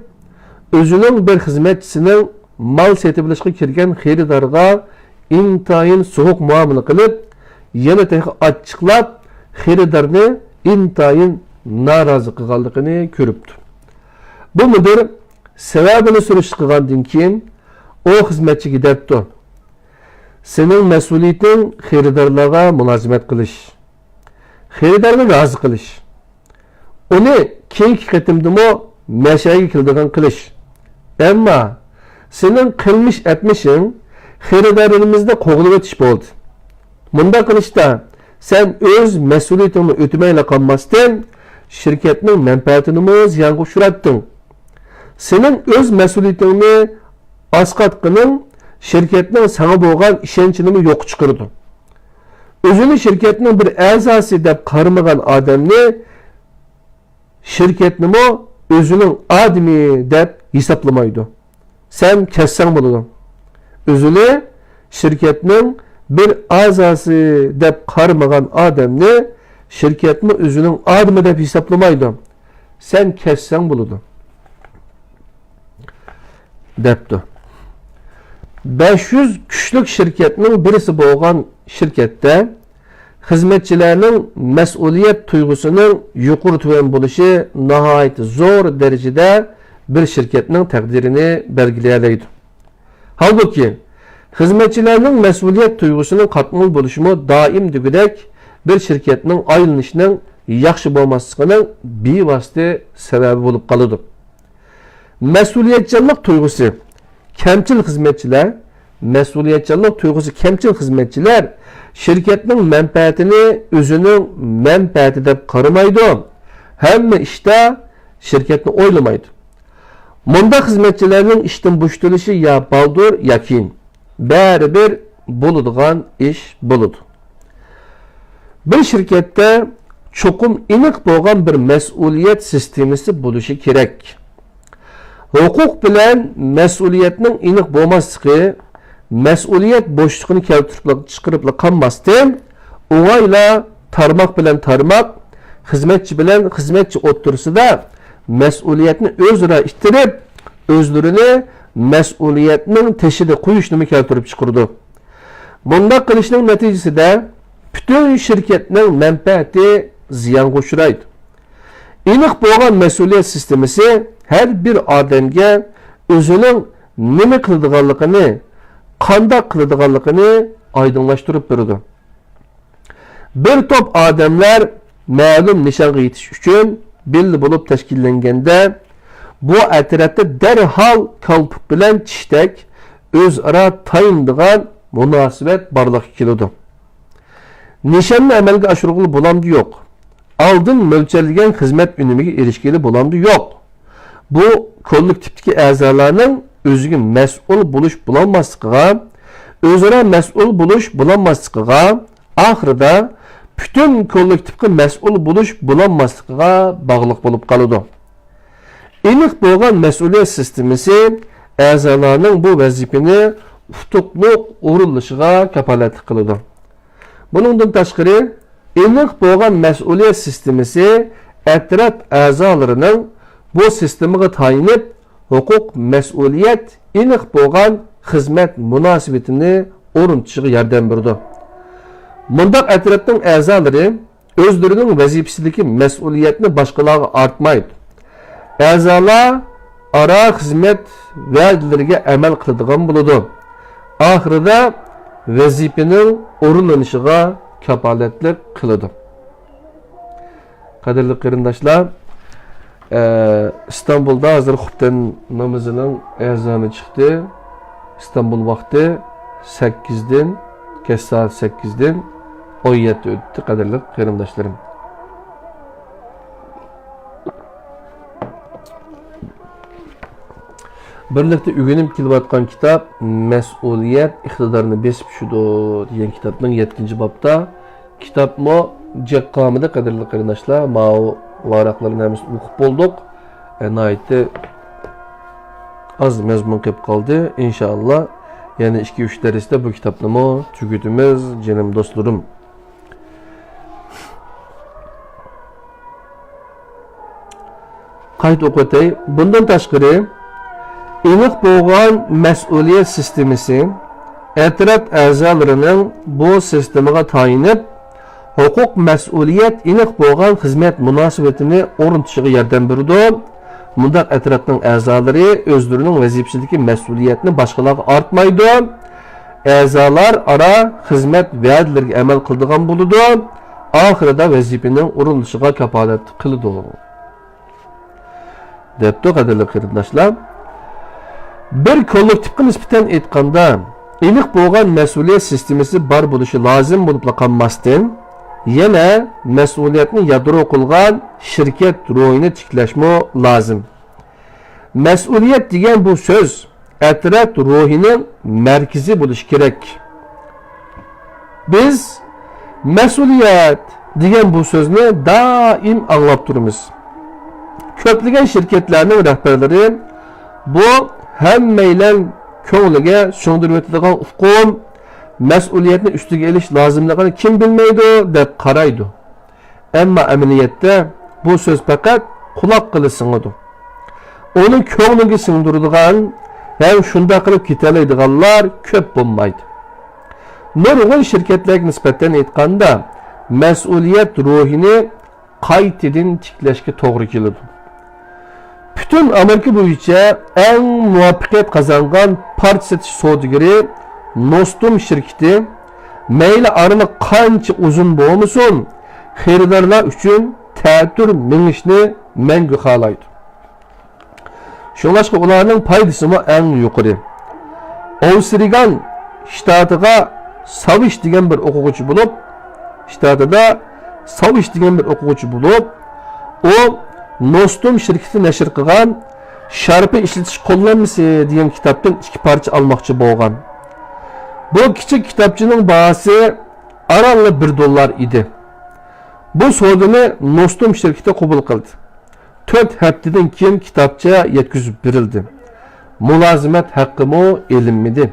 ئۆزىنىڭ بىر خىزمەتچىسىنىڭ مال سېتىۋېلىشقا كىرگەن خېرىدارغا ئىنتايىن سوغۇق مۇئامىلە قىلىپ، يەنە تېخى ئاچچىقلاپ، خېرىدارنى ئىنتايىن نارازى قىلغانلىقىنى كۆرۈپتۇ. بۇ مۇدىر سەۋەبىنى سۈرۈشتە قىلغاندىن كېيىن، ئۇ خىزمەتچىگە دەپتۇ: «سېنىڭ مەسئۇلىيىتىڭ خېرىدارلارغا مۇلازىمەت قىلىش، خېرىدارنى رازى قىلىش، ئۇنى كېيىنكى قېتىمدىمۇ مەشەگە كېلىدىغان قىلىش. ئەمما سېنىڭ قىلمىش ئەتمىشىڭ خېرىدارلىرىمىزنى قوغلىۋېتىش بولدى. مۇنداق قىلىشتا سەن ئۆز مەسئۇلىيىتىڭنى ئۆتىمەيلا قالماستىن، شىركەتنىڭ مەنپەئەتىنىمۇ زىيانغا ئۇچراتتىڭ. سېنىڭ ئۆز مەسئۇلىيىتىڭنى ئاسقاتقىنىڭ شىركەتنىڭ ساڭا بولغان ئىشەنچىنىمۇ يوققا چىقىرىدۇ. ئۆزىنى شىركەتنىڭ بىر ئەزاسى دەپ قارىمىغان ئادەمنى شىركەتنىمۇ ئۆزىنىڭ ئادىمى دەپ ھېسابلىمايدۇ. سەن كەتسەڭ بولىدۇ. ئۆزىنى شىركەتنىڭ بىر ئەزاسى دەپ قارىمىغان ئادەمنى شىركەتمۇ ئۆزىنىڭ ئادىمى دەپ ھېسابلىمايدۇ. سەن كەتسەڭ بولىدۇ.» دەپتۇ. بەش يۈز كۈچلۈك شىركەتنىڭ بىرسى بولغان شىركەتتە خىزمەتچىلەرنىڭ مەسئۇلىيەت تۇيغۇسىنىڭ يۇقىرى تۆۋەن بولۇشى ناھايىتى زور دەرىجىدە بىر شىركەتنىڭ تەقدىرىنى بەلگىلىيەلەيدۇ. ھالبۇكى، خىزمەتچىلەرنىڭ مەسئۇلىيەت تۇيغۇسىنىڭ قاتمال بولۇشىمۇ دائىم دېگۈدەك بىر شىركەتنىڭ ئايلىنىشىنىڭ ياخشى بولماسلىقىنىڭ بىۋاسىتە سەۋەبى بولۇپ قالىدۇ. مەسئۇلىيەتچانلىق تۇيغۇسى كەمچىل خىزمەتچىلەر، مەسئۇلىيەتچانلىق تۇيغۇسى كەمچىل خىزمەتچىلەر شىركەتنىڭ مەنپەئەتىنى ئۆزىنىڭ مەنپەئەتى دەپ قارىمايدۇ، ھەممە ئىشتا شىركەتنى ئويلىمايدۇ. مۇنداق خىزمەتچىلەرنىڭ ئىشتىن بوشىتىلىشى يا بالدۇر، يا كېيىن، بەرىبىر بولىدىغان ئىش بولىدۇ. بىر شىركەتتە چوقۇم ئېنىق بولغان بىر مەسئۇلىيەت سىستېمىسى بولۇشى كېرەك. ھوقۇق بىلەن مەسئۇلىيەتنىڭ ئېنىق بولماسلىقى مەسئۇلىيەت بوشلۇقىنى كەلتۈرۈپلا، چىقىرىپلا قالماستىن، ئوڭايلا تارماق بىلەن تارماق، خىزمەتچى بىلەن خىزمەتچى ئوتتۇرىسىدا مەسئۇلىيەتنى ئۆزئارا ئىتتىرىپ، ئۆزلىرىنى مەسئۇلىيەتنىڭ تېشىدا قويۇشنىمۇ كەلتۈرۈپ چىقىرىدۇ. بۇنداق قىلىشنىڭ نەتىجىسىدە پۈتۈن شىركەتنىڭ مەنپەئەتى زىيانغا ئۇچرايدۇ. ئېنىق بولغان مەسئۇلىيەت سىستېمىسى ھەر بىر ئادەمگە ئۆزىنىڭ نېمە قىلىدىغانلىقىنى، قانداق قىلىدىغانلىقىنى ئايدىڭلاشتۇرۇپ بېرىدۇ. بىر توپ ئادەملەر مەلۇم نىشانغا يېتىش ئۈچۈن بىللە بولۇپ تەشكىللەنگەندە، بۇ ئەترەتتە دەرھال كالپۇك بىلەن چىشتەك ئۆزئارا تايىنىدىغان مۇناسىۋەت بارلىققا كېلىدۇ. نىشاننى ئەمەلگە ئاشۇرغىلى بولامدۇ يوق؟ ئالدىن مۆلچەرلىگەن خىزمەت ئۈنۈمىگە ئېرىشكىلى بولامدۇ يوق؟ بۇ كوللېكتىپتىكى ئەزالارنىڭ ئۆزىگە مەسئۇل بولۇش بولالماسلىقىغا، ئۆزئارا مەسئۇل بولۇش بولالماسلىقىغا، ئاخىرىدا پۈتۈن كوللېكتىپقا مەسئۇل بولۇش بولالماسلىقىغا باغلىق بولۇپ قالىدۇ. ئېنىق بولغان مەسئۇلىيەت سىستېمىسى ئەزالارنىڭ بۇ ۋەزىپىنى ئۇتۇقلۇق ئورۇنلىشىغا كاپالەتلىك قىلىدۇ. بۇنىڭدىن تاشقىرى، ئېنىق بولغان مەسئۇلىيەت سىستېمىسى ئەترەت ئەزالىرىنىڭ بۇ سىستېمىغا تايىنىپ، ھوقۇق، مەسئۇلىيەت، ئېنىق بولغان خىزمەت مۇناسىۋىتىنى ئورنىتىشىغا ياردەم بېرىدۇ. مۇنداق ئەترەتنىڭ ئەزالىرى ئۆزلىرىنىڭ ۋەزىپىسىدىكى مەسئۇلىيەتنى باشقىلارغا ئارتمايدۇ. ئەزالار ئارا خىزمەت ۋەدىلىرىگە ئەمەل قىلىدىغان بولىدۇ. ئاخىرىدا ۋەزىپىنىڭ ئورۇنلىنىشىغا كاپالەتلىك قىلىدۇ. قەدىرلىك قېرىنداشلار، ئە، ئىستانبۇلدا ھازىر خۇپتەن نامىزىنىڭ ئەزانى چىقتى. ئىستانبۇل ۋاقتى سەككىزدىن، كەچ سائەت سەككىزدىن ئون يەتتە ئۆتتى، قەدىرلىك قېرىنداشلىرىم. بىرلىكتە ئۆگىنىپ كېلىۋاتقان كىتاب مەسئۇلىيەت ئىقتىدارنى بېسىپ چۈشىدۇ دېگەن كىتابنىڭ يەتتىنچى بابتا. كىتابمۇ جىق قالمىدى، قەدىرلىك قېرىنداشلار. ماۋۇ ۋاراقلارنى ھەممىسىنى ئوقۇپ بولدۇق. ئە، ناھايىتى ئاز مەزمۇن قېلىپ قالدى. ئىنشائاللا، يەنە ئىككى، ئۈچ دەرستە بۇ كىتابنىمۇ تۈگىتىمىز، جېنىم دوستلىرىم. قايتا ئوقۇۋېتەي. بۇندىن تاشقىرى، ئېنىق بولغان مەسئۇلىيەت سىستېمىسى ئەترەت ئەزالىرىنىڭ بۇ سىستېمىغا تايىنىپ، ھوقۇق، مەسئۇلىيەت، ئېنىق بولغان خىزمەت مۇناسىۋىتىنى ئورنىتىشىغا ياردەم بېرىدۇ. مۇنداق ئەترەتنىڭ ئەزالىرى ئۆزلىرىنىڭ ۋەزىپىسىدىكى مەسئۇلىيەتنى باشقىلارغا ئارتمايدۇ. ئەزالار ئارا خىزمەت ۋەدىلىرىگە ئەمەل قىلىدىغان بولىدۇ. ئاخىرىدا ۋەزىپىنىڭ ئورۇنلىشىغا كاپالەتلىك قىلىدۇ. دەپتۇ، قەدىرلىك قېرىنداشلار. بىر كوللېكتىپقا نىسبەتەن ئېيتقاندا، ئېنىق بولغان مەسئۇلىيەت سىستېمىسى بار بولۇشى لازىم بولۇپلا قالماستىن، يەنە مەسئۇلىيەتنى يادرو قىلغان شىركەت روھىنى تىكلەشمۇ لازىم. مەسئۇلىيەت دېگەن بۇ سۆز ئەترەت روھىنىڭ مەركىزى بولۇشى كېرەك. بىز مەسئۇلىيەت دېگەن بۇ سۆزنى دائىم ئاڭلاپ تۇرىمىز. كۆپلىگەن شىركەتلەرنىڭ رەھبەرلىرى بۇ ھەممەيلەن كۆڭلىگە سىڭدۈرۈۋېتىدىغان ئۇقۇم، مەسئۇلىيەتنى ئۈستىگە ئېلىش لازىملىقىنى كىم بىلمەيدۇ دەپ قارايدۇ. ئەمما ئەمەلىيەتتە بۇ سۆز پەقەت قۇلاققىلا سىڭىدۇ. ئۇنى كۆڭلىگە سىڭدۈرىدىغان ھەم شۇنداق قىلىپ كېتەلەيدىغانلار كۆپ بولمايدۇ. نۇرغۇن شىركەتلەرگە نىسبەتەن ئېيتقاندا، مەسئۇلىيەت روھىنى قايتىدىن تىكلەشكە توغرا كېلىدۇ. پۈتۈن ئامېرىكا بويىچە ئەڭ مۇۋەپپەقىيەت قازانغان پارچە سېتىش سودىگىرى نوستۇم شىركىتى، مەيلى ئارىلىق قانچە ئۇزۇن بولمىسۇن، خېرىدارلار ئۈچۈن تەتۈر مېڭىشنى مەڭگۈ خالايدۇ. شۇڭلاشقا ئۇلارنىڭ پايدىسىمۇ ئەڭ يۇقىرى. ئوسرېگان شتاتىغا ساۋىچ دېگەن بىر ئوقۇغۇچى بولۇپ، شتاتىدا ساۋىچ دېگەن بىر ئوقۇغۇچى بولۇپ، ئۇ نوستۇم شىركىتى نەشر قىلغان شارپا ئىشلىتىش قوللانمىسى دېگەن كىتابتىن ئىككى پارچە ئالماقچى بولغان. بۇ كىچىك كىتابچىنىڭ باھاسى ئارانلا بىر دوللار ئىدى. بۇ سودىنى نوستۇم شىركىتى قوبۇل قىلدى. تۆت ھەپتىدىن كېيىن كىتابچە يەتكۈزۈپ بېرىلدى. مۇلازىمەت ھەققىمۇ ئېلىنمىدى.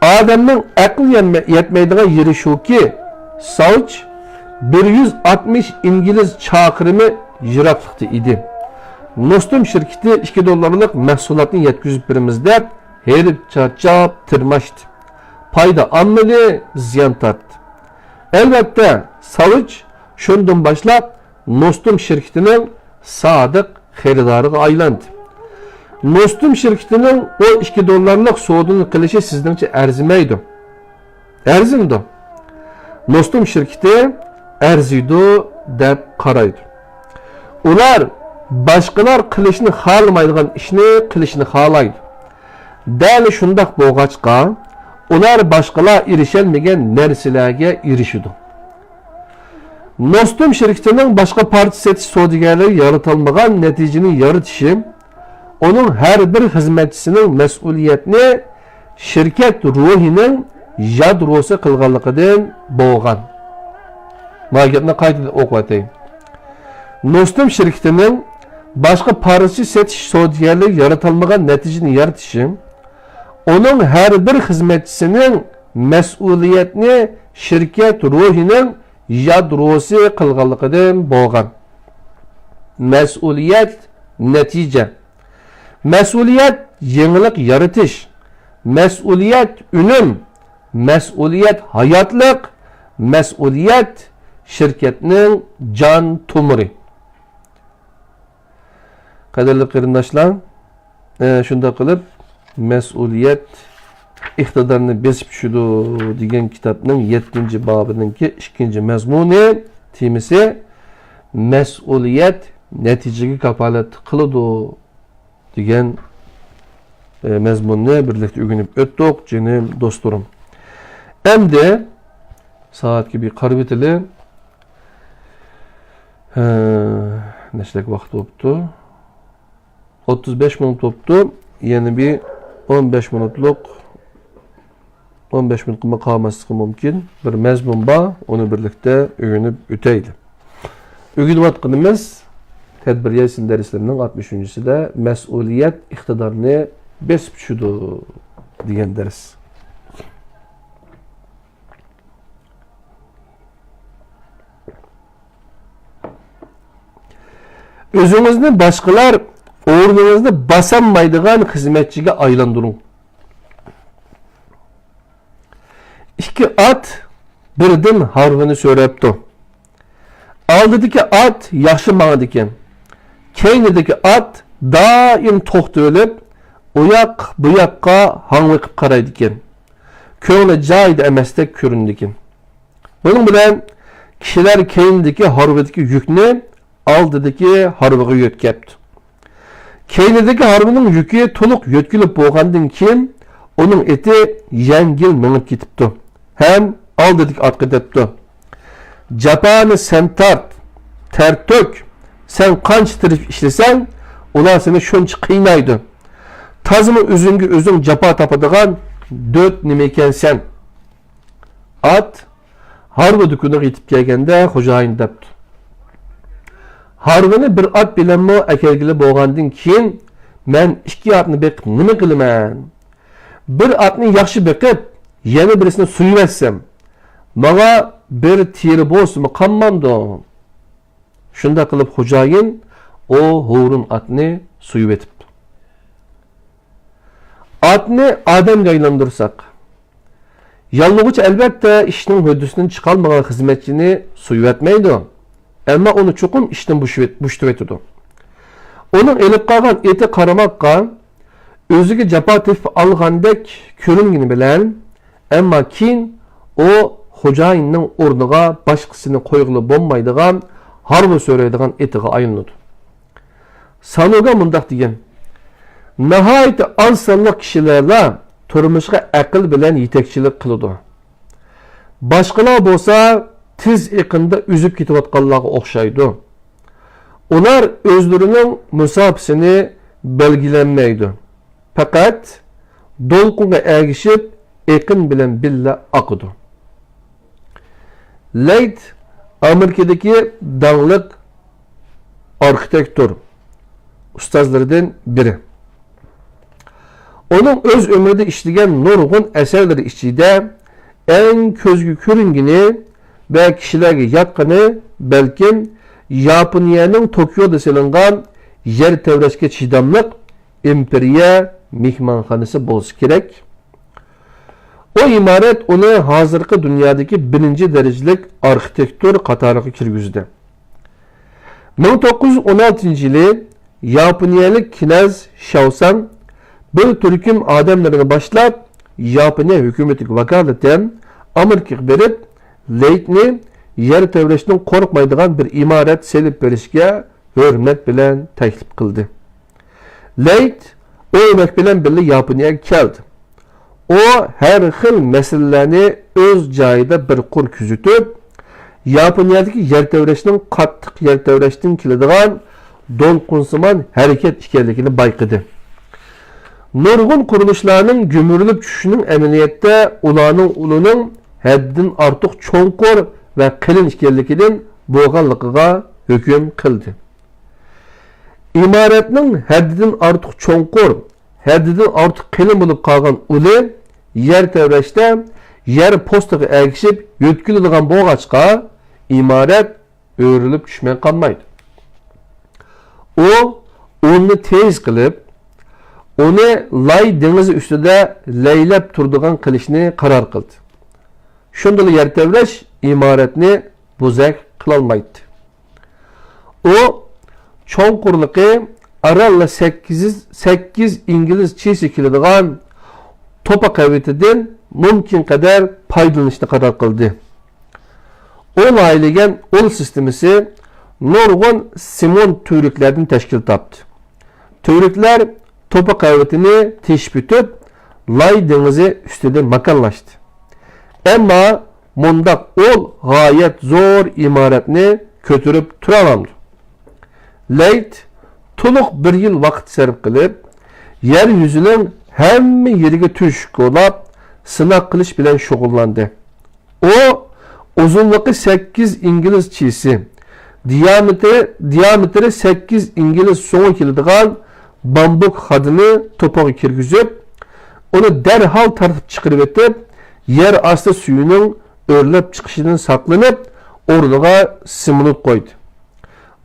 ئادەمنىڭ ئەقلى يەتمە-، يەتمەيدىغان يېرى شۇكى، ساۋچ بىر يۈز ئاتمىش ئىنگلىز چاقىرىمى يىراقلىقتا ئىدى. نوستۇم شىركىتى ئىككى دوللارلىق مەھسۇلاتنى يەتكۈزۈپ بېرىمىز دەپ، ھېرىپ چارچاپ تىرماشتى. پايدا ئالمىدى، زىيان تارتتى. ئەلۋەتتە، ساۋچ شۇندىن باشلاپ نوستۇم شىركىتىنىڭ سادىق خېرىدارىغا ئايلاندى. نوستۇم شىركىتىنىڭ ئون ئىككى دوللارلىق سودىنى قىلىشى سىزنىڭچە ئەرزىمەيدۇ؟ ئەرزىمدۇ؟ نوستۇم شىركىتى ئەرزىيدۇ دەپ قارايدۇ. ئۇلار باشقىلار قىلىشنى خالىمايدىغان ئىشنى قىلىشنى خالايدۇ. دەل شۇنداق بولغاچقا، ئۇلار باشقىلار ئېرىشەلمىگەن نەرسىلەرگە ئېرىشىدۇ. نوستۇم شىركىتىنىڭ باشقا پارچە سېتىش سودىگەرلىرى يارىتالمىغان نەتىجىنى يارىتىشى، ئۇنىڭ ھەر بىر خىزمەتچىسىنىڭ مەسئۇلىيەتنى شىركەت روھىنىڭ يادروسى قىلغانلىقىدىن بولغان. مانا گەپنى قايتىدىن ئوقۇۋەتەي. نوستۇم شىركىتىنىڭ باشقا پارچە سېتىش سودىگەرلىرى يارىتالمىغان نەتىجىنى يارىتىشى، ئۇنىڭ ھەر بىر خىزمەتچىسىنىڭ مەسئۇلىيەتنى شىركەت روھىنىڭ يادروسى قىلغانلىقىدىن بولغان. مەسئۇلىيەت نەتىجە. مەسئۇلىيەت يېڭىلىق يارىتىش. مەسئۇلىيەت ئۈنۈم. مەسئۇلىيەت ھاياتلىق. مەسئۇلىيەت شىركەتنىڭ جان تومۇرى. قەدىرلىك قېرىنداشلار، ئە، شۇنداق قىلىپ، مەسئۇلىيەت ئىقتىدارنى بېسىپ چۈشىدۇ دېگەن كىتابنىڭ يەتتىنچى بابىنىڭكى ئىككىنچى مەزمۇنى، تېمىسى مەسئۇلىيەت نەتىجىگە كاپالەتلىك قىلىدۇ دېگەن، ئە، مەزمۇننى بىرلىكتە ئۆگىنىپ ئۆتتۇق، جېنىم دوستلىرىم. ئەمدى سائەتكە بىر قارىۋېتىلى. ھە، نەچچىلىك ۋاقىت بوپتۇ؟ ئوتتۇز بەش مىنۇت بوپتۇ. يەنە بىر ئون بەش مىنۇتلۇق، ئون بەش مىنۇتقىمۇ قالماسلىقى مۇمكىن. بىر مەزمۇن بار، ئۇنى بىرلىكتە ئۆگىنىپ ئۆتەيلى. ئۆگىنىۋاتقىنىمىز تەدبىر ياسىن دەرسلىرىنىڭ ئاتمىش ئۈچىنچىسىدە مەسئۇلىيەت ئىقتىدارنى بېسىپ چۈشىدۇ دېگەن دەرس. ئۆزىڭىزنى باشقىلار ئورنىڭىزنى باسالمايدىغان خىزمەتچىگە ئايلاندۇرۇڭ. ئىككى ئات بىردىن ھارۋىنى سۆرەپتۇ. ئالدىدىكى ئات ياخشى ماڭىدىكەن. كەينىدىكى ئات دائىم توختىۋېلىپ، ئۇ ياق، بۇ ياققا ھاڭۋېقىپ قارايدىكەن. كۆڭلى جايىدا ئەمەستەك كۆرۈنىدىكەن. بۇنىڭ بىلەن كىشىلەر كەينىدىكى ھارۋىدىكى يۈكنى ئالدىدىكى ھارۋىغا يۆتكەپتۇ. كەينىدىكى ھارۋىنىڭ يۈكى تولۇق يۆتكىلىپ بولغاندىن كېيىن، ئۇنىڭ ئېتى يەڭگىل مېڭىپ كېتىپتۇ ھەم ئالدىدىكى ئاتقا دەپتۇ: «جاپانى سەن تارت، تەر تۆك، سەن قانچە تىرىشىپ ئىشلىسەڭ، ئۇلار سېنى شۇنچە قىينايدۇ. تازىمۇ ئۆزۈڭگە ئۆزۈڭ جاپا تاپىدىغان دۆت نېمە ئىكەنسەن؟» ئات ھارۋا دۇكىنىغا يېتىپ كەلگەندە، خوجايىن دەپتۇ: «ھارۋىنى بىر ئات بىلەنمۇ ئەكەلگىلى بولغاندىن كېيىن، مەن ئىككى ئاتنى بېقىپ نېمە قىلىمەن؟ بىر ئاتنى ياخشى بېقىپ، يەنە بىرسىنى سويۇۋەتسەم، ماڭا بىر تېرە بولسىمۇ قالمامدۇ؟» شۇنداق قىلىپ، خوجايىن ئۇ ھۇرۇن ئاتنى سويۇۋېتىپتۇ. ئاتنى ئادەمگە ئايلاندۇرساق، ياللىغۇچى، ئەلۋەتتە، ئىشنىڭ ھۆددىسىدىن چىقالمىغان خىزمەتچىنى سويۇۋەتمەيدۇ، ئەمما ئۇنى چوقۇم ئىشتىن بوشىۋېت-، بوشىتىۋېتىدۇ. ئۇنىڭ ئېلىپ قالغان ئېتى قارىماققا ئۆزىگە جاپا تېپىپ ئالغاندەك كۆرۈنگىنى بىلەن، ئەمما كېيىن ئۇ خوجايىننىڭ ئورنىغا باشقىسىنى قويغىلى بولمايدىغان، ھارۋا سۆرەيدىغان ئېتىغا ئايلىنىدۇ. سانوگا مۇنداق دېگەن: «ناھايىتى ئاز سانلىق كىشىلەرلا تۇرمۇشقا ئەقىل بىلەن يېتەكچىلىك قىلىدۇ. باشقىلار بولسا تېز ئېقىندا ئۈزۈپ كېتىۋاتقانلارغا ئوخشايدۇ. ئۇلار ئۆزلىرىنىڭ مۇساپىسىنى بەلگىلەلمەيدۇ. پەقەت دولقۇنغا ئەگىشىپ، ئېقىن بىلەن بىللە ئاقىدۇ.» لەيت ئامېرىكىدىكى داڭلىق ئارخىتېكتور ئۇستازلىرىدىن بىرى. ئۇنىڭ ئۆز ئۆمرىدە ئىشلىگەن نۇرغۇن ئەسەرلىرى ئىچىدە ئەڭ كۆزگە كۆرۈنگىنى ۋە كىشىلەرگە ياققىنى، بەلكىم، ياپونىيەنىڭ توكيودا سېلىنغان يەر تەۋرەشكە چىداملىق ئىمپېرىيە مېھمانخانىسى بولسا كېرەك. ئۇ ئىمارەت ئۇنى ھازىرقى دۇنيادىكى بىرىنچى دەرىجىلىك ئارخىتېكتور قاتارىغا كىرگۈزدى. مىڭ توققۇز يۈز ئون ئالتىنچى يىلى ياپونىيەلىك كىنەز شياۋسەن بىر تۈركۈم ئادەملىرىنى باشلاپ، ياپونىيە ھۆكۈمىتىگە ۋاكالىتەن ئامېرىكىغا بېرىپ، لەيتنى يەر تەۋرەشتىن قورقمايدىغان بىر ئىمارەت سېلىپ بېرىشكە ھۆرمەت بىلەن تەكلىپ قىلدى. لەيت ئويماك بىلەن بىللە ياپونىيەگە كەلدى. ئۇ ھەر خىل مەسىلىلەرنى ئۆز جايىدا بىر قۇر كۆزىتىپ، ياپونىيەدىكى يەر تەۋرەشنىڭ قاتتىق يەر تەۋرەشتىن كېلىدىغان دولقۇنسىمان ھەرىكەت ئىكەنلىكىنى بايقىدى. نۇرغۇن قۇرۇلۇشلارنىڭ گۈمۈرۈلۈپ چۈشۈشىنىڭ ئەمەلىيەتتە ئۇلارنىڭ ئۇلىنىڭ ھەددىدىن ئارتۇق چوڭقۇر ۋە قېلىن ئىكەنلىكىدىن بولغانلىقىغا ھۆكۈم قىلدى. ئىمارەتنىڭ ھەددىدىن ئارتۇق چوڭقۇر، ھەددىدىن ئارتۇق قېلىن بولۇپ قالغان ئۇلى يەر تەۋرەشتە يەر پوستىغا ئەگىشىپ يۆتكىلىدىغان بولغاچقا، ئىمارەت ئۆرۈلۈپ چۈشمەي قالمايدۇ. ئۇ ئۇلنى تېيىز قىلىپ، ئۇنى لاي دېڭىزى ئۈستىدە لەيلەپ تۇرىدىغان قىلىشنى قارار قىلدى. شۇندىلا يەر تەۋرەش ئىمارەتنى بوزەك قىلالمايتتى. ئۇ چوڭقۇرلۇقى ئارانلا سەككىز يۈز، سەككىز ئىنگلىز چىسى كېلىدىغان توپا قەۋىتىدىن مۇمكىن قەدەر پايدىلىنىشنى قارار قىلدى. ئۇ لايىھىلىگەن ئۇل سىستېمىسى نۇرغۇن سېمونت تۈۋرۈكلەردىن تەشكىل تاپتى. تۈۋرۈكلەر توپا قەۋىتىنى تېشىپ ئۆتۈپ، لاي دېڭىزى ئۈستىدە ماكانلاشتى. ئەمما مۇنداق ئۇل غايەت زور ئىمارەتنى كۆتۈرۈپ تۇرالامدۇ؟ لەيت تولۇق بىر يىل ۋاقىت سەرپ قىلىپ، يەر يۈزىنىڭ ھەممە يېرىگە تۆشۈك كولاپ، سىناق قىلىش بىلەن شۇغۇللاندى. ئۇ ئۇزۇنلۇقى سەككىز ئىنگلىز چىسى، دىيامېتىرى، دىيامېتىرى سەككىز ئىنگلىز سوڭى كېلىدىغان بامبۇك خادىنى توپىغا كىرگۈزۈپ، ئۇنى دەرھال تارتىپ چىقىرىۋېتىپ، يەر ئاستى سۈيىنىڭ ئۆرلەپ چىقىشىدىن ساقلىنىپ، ئورنىغا سېمونت قويدى.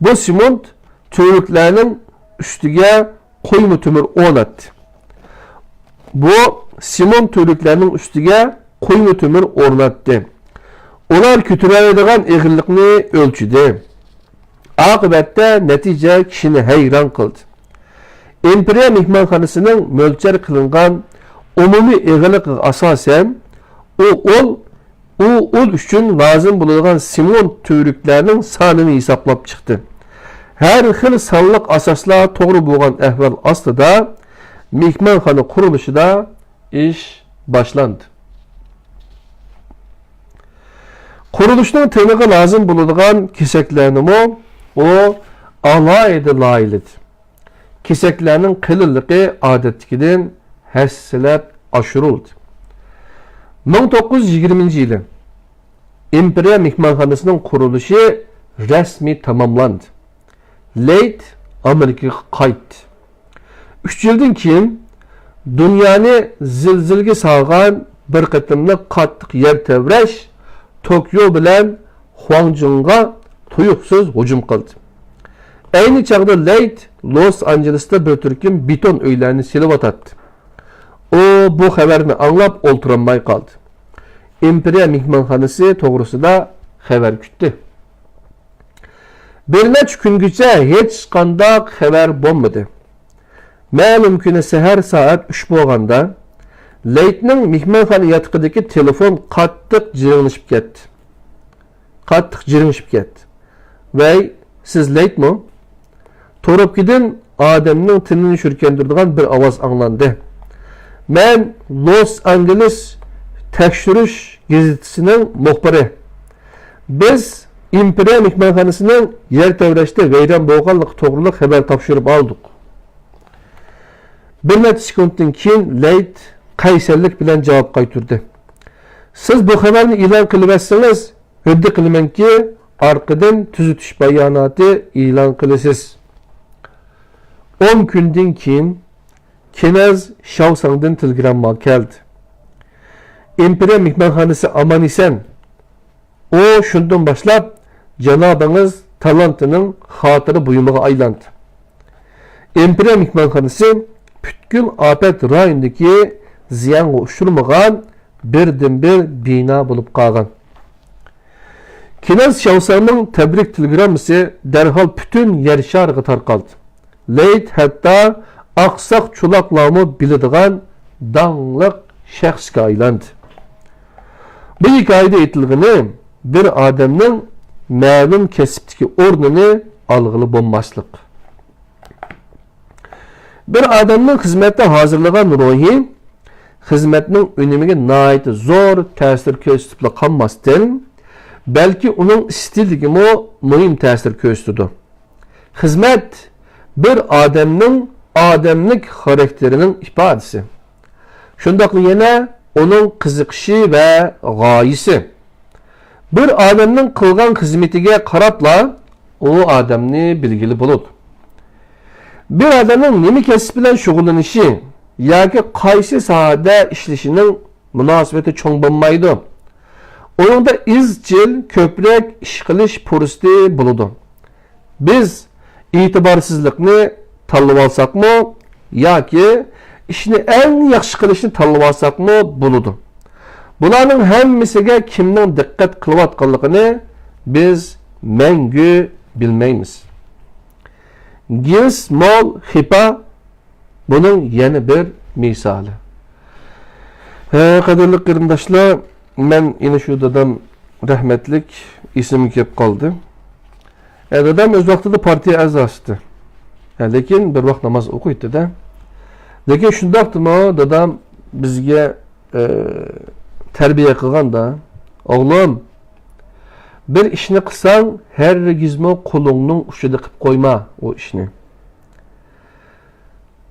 بۇ سېمونت تۈۋرۈكلەرنىڭ ئۈستىگە قويما تۆمۈر ئورناتتى. بۇ سېمونت تۈۋرۈكلەرنىڭ ئۈستىگە قويما تۆمۈر ئورناتتى. ئۇلار كۆتۈرەلەيدىغان ئېغىرلىقنى ئۆلچىدى. ئاقىۋەتتە نەتىجە كىشىنى ھەيران قىلدى. ئىمپېرىيە مېھمانخانىسىنىڭ مۆلچەر قىلىنغان ئومۇمىي ئېغىرلىقىغا ئاساسەن، ئۇ ئۇل ئۇ ئۇل ئۈچۈن لازىم بولىدىغان سېمونت تۈۋرۈكلەرنىڭ سانىنى ھېسابلاپ چىقتى. ھەر خىل سانلىق ئاساسلار توغرا بولغان ئەھۋال ئاستىدا، مېھمانخانا قۇرۇلۇشىدا ئىش باشلاندى. قۇرۇلۇشنىڭ تېنىغا لازىم بولىدىغان كېسەكلەرنىمۇ ئۇ ئالاھىدە لايىھىلىدى. كېسەكلەرنىڭ قېلىنلىقى ئادەتتىكىدىن ھەسسىلەپ ئاشۇرۇلدى. مىڭ توققۇز يۈز يىگىرمىنچى يىلى ئىمپېرىيە مېھمانخانىسىنىڭ قۇرۇلۇشى رەسمىي تاماملاندى. لەيت ئامېرىكىغا قايتتى. ئۈچ يىلدىن كېيىن دۇنيانى زىلزىلىگە سالغان بىر قېتىملىق قاتتىق يەر تەۋرەش توكيو بىلەن خۇاڭجىڭغا تۇيۇقسىز ھۇجۇم قىلدى. ئەينى چاغدا لەيت لوس ئانژېلېستا بىر تۈركۈم بېتون ئۆيلەرنى سېلىۋاتاتتى. ئۇ بۇ خەۋەرنى ئاڭلاپ ئولتۇرالماي قالدى. ئىمپېرىيە مېھمانخانىسى توغرىسىدا خەۋەر كۈتتى. بىر نەچچە كۈنگىچە ھېچقانداق خەۋەر بولمىدى. مەلۇم كۈنى سەھەر سائەت ئۈچ بولغاندا، لەيتنىڭ مېھمانخانا ياتىقىدىكى تېلېفون قاتتىق جىرىڭلىشىپ كەتتى. قاتتىق جىرىڭشىپ كەتتى. ۋەي، سىز لەيتمۇ؟ تۇرۇپكىدىن ئادەمنىڭ تېنىنى شۈركەندۈرىدىغان بىر ئاۋاز ئاڭلاندى. مەن لوس ئانگېلېس تەكشۈرۈش گېزىتىسىنىڭ مۇخبىرى. بىز ئىمپېرىيە مېھمانخانىسىنىڭ يەر تەۋرەشتە ۋەيران بولغانلىقى توغرىلىق خەۋەر تاپشۇرۇپ ئالدۇق. بىر نەچچە سېكۇنتتىن كېيىن لەيت قەيسەرلىك بىلەن جاۋاب قايتۇردى. سىز بۇ خەۋەرنى ئېلان قىلىۋەتسىڭىز، ھۆددە قىلىمەنكى، ئارقىدىن تۈزىتىش باياناتى ئېلان قىلىسىز. ئون كۈندىن كېيىن كىنەز شياۋساڭدىن تېلېگرامما كەلدى. ئىمپېرىيە مېھمانخانىسى ئامان-ئېسەن. ئۇ شۇندىن باشلاپ جانابىڭىز تالانتىنىڭ خاتىرە بۇيۇمىغا ئايلاندى. ئىمپېرىيە مېھمانخانىسى پۈتكۈل ئاپەت رايونىدىكى زىيانغا ئۇچرىمىغان بىردىنبىر بىنا بولۇپ قالغان. كىنەز شياۋساڭنىڭ تەبرىك تېلېگراممىسى دەرھال پۈتۈن يەر شارىغا تارقالدى. لەيت ھەتتا ئاقساق چولاقلارمۇ بىلىدىغان داڭلىق شەخسكە ئايلاندى. بۇ ھېكايىدە ئېيتىلغىنى بىر ئادەمنىڭ مەلۇم كەسىپتىكى ئورنىنى ئالغىلى بولماسلىق. بىر ئادەمنىڭ خىزمەتتە ھازىرلىغان روھى خىزمەتنىڭ ئۈنۈمىگە ناھايىتى زور تەسىر كۆرسىتىپلا قالماستىن، بەلكى ئۇنىڭ ئىستىلىگىمۇ مۇھىم تەسىر كۆرسىتىدۇ. خىزمەت بىر ئادەمنىڭ ئادەملىك خاراكتېرىنىڭ ئىپادىسى. شۇنداقلا يەنە ئۇنىڭ قىزىقىشى ۋە غايىسى. بىر ئادەمنىڭ قىلغان خىزمىتىگە قاراپلا ئۇ ئادەمنى بىلگىلى بولىدۇ. بىر ئادەمنىڭ نېمە كەسىپ بىلەن شۇغۇللىنىشى، ياكى قايسى ساھەدە ئىشلىشىنىڭ مۇناسىۋىتى چوڭ بولمايدۇ. ئۇنىڭدا ئىزچىل كۆپرەك ئىش قىلىش پۇرسىتى بولىدۇ. بىز ئېتىبارسىزلىقنى تاللىۋالساقمۇ ياكى ئىشنى ئەڭ ياخشى قىلىشنى تاللىۋالساقمۇ بولىدۇ. بۇلارنىڭ ھەممىسىگە كىمنىڭ دىققەت قىلىۋاتقانلىقىنى بىز مەڭگۈ بىلمەيمىز. گىلس مول خىپا بۇنىڭ يەنە بىر مىسالى. ھە، قەدىرلىك قېرىنداشلار، مەن يەنە شۇ دادام رەھمەتلىك ئېسىمگە كېلىپ قالدى. ئە، دادام ئۆز ۋاقتىدا پارتىيە ئەزاسىدى. ھە، لېكىن بىر ۋاق ناماز ئوقۇيتتى-دە. لېكىن شۇنداقتىمۇ دادام بىزگە، ئە، تەربىيە قىلغاندا، «ئوغلۇم، بىر ئىشنى قىلساڭ، ھەرگىزمۇ قولۇڭنىڭ ئۇچىدا قىلىپ قويما ئۇ ئىشنى.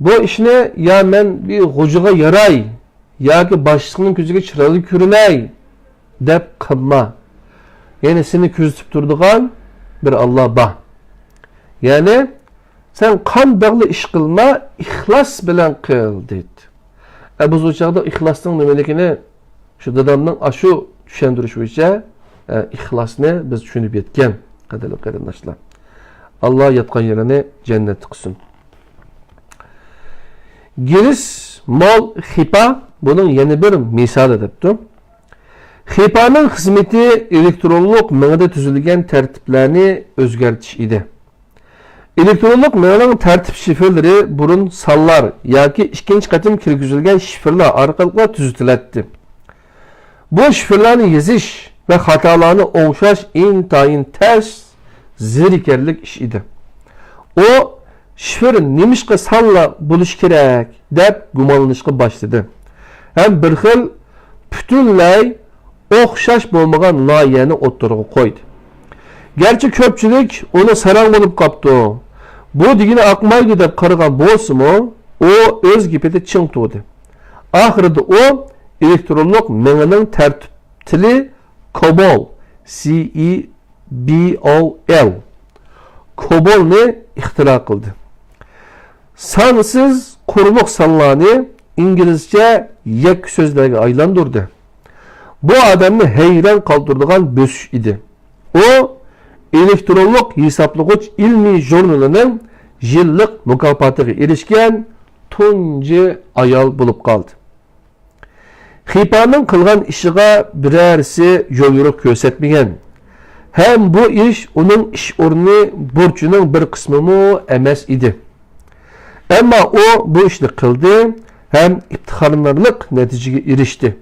بۇ ئىشنى يا مەن بىر غوجىغا ياراي، ياكى باشلىقنىڭ كۆزىگە چىرايلىق كۆرۈنەي دەپ قىلما. يەنى سېنى كۆزىتىپ تۇرىدىغان بىر ئاللا بار. يەنى سەن قانداقلا ئىش قىلما، ئىخلاس بىلەن قىل» دەيتتى. ئە، بىز ئۇ چاغدا ئىخلاسنىڭ نېمىلىكىنى شۇ دادامنىڭ ئاشۇ چۈشەندۈرۈشى بويىچە، ئە، ئىخلاسنى بىز چۈشىنىپ يەتكەن، قەدىرلىك قېرىنداشلار. ئاللا ياتقان يېرىنى جەننەت قىلسۇن. گىلس مول خىپا بۇنىڭ يەنە بىر مىسالى دەپتۇ. خىپانىڭ خىزمىتى ئېلېكترونلۇق مېڭىدە تۈزۈلگەن تەرتىپلەرنى ئۆزگەرتىش ئىدى. ئېلېكترونلۇق مېڭىنىڭ تەرتىپ شىفىرلىرى بۇرۇن سانلار ياكى ئىككىنچى قېتىم كىرگۈزۈلگەن شىفىرلار ئارقىلىقلا تۈزىتىلەتتى. بۇ شىفىرلارنى يېزىش ۋە خاتالارنى ئوڭشاش ئىنتايىن تەس، زېرىكەرلىك ئىش ئىدى. ئۇ، «شىفىر نېمىشقا سانلا بولۇشى كېرەك؟» دەپ گۇمانلىنىشقا باشلىدى ھەم بىر خىل پۈتۈنلەي ئوخشاش بولمىغان لايىھەنى ئوتتۇرىغا قويدى. گەرچە كۆپچىلىك ئۇنى «ساراڭ بولۇپ قاپتۇ، بۇ دېگىنى ئاقمايدۇ» دەپ قارىغان بولسىمۇ، ئۇ ئۆز گېپىدە چىڭ تۇردى. ئاخىرىدا ئۇ ئېلېكترونلۇق مېڭىنىڭ تەرتىپ تىلى كوبول، سى ئى بى ئو ئېل، كوبولنى ئىختىرا قىلدى. سانسىز قۇرۇلۇق سانلارنى ئىنگلىزچە يەككە سۆزلەرگە ئايلاندۇردى. بۇ ئادەمنى ھەيران قالدۇرىدىغان بۆسۈش ئىدى. ئۇ ئېلېكترونلۇق ھېسابلىغۇچ ئىلمىي ژۇرنىلىنىڭ يىللىق مۇكاپاتىغا ئېرىشكەن تۇنجى ئايال بولۇپ قالدى. خىپانىڭ قىلغان ئىشىغا بىرەرسى يول يورۇق كۆرسەتمىگەن ھەم بۇ ئىش ئۇنىڭ ئىش ئورنى بۇرچىنىڭ بىر قىسمىمۇ ئەمەس ئىدى. ئەمما ئۇ بۇ ئىشنى قىلدى ھەم ئىپتىخارلىنارلىق نەتىجىگە ئېرىشتى.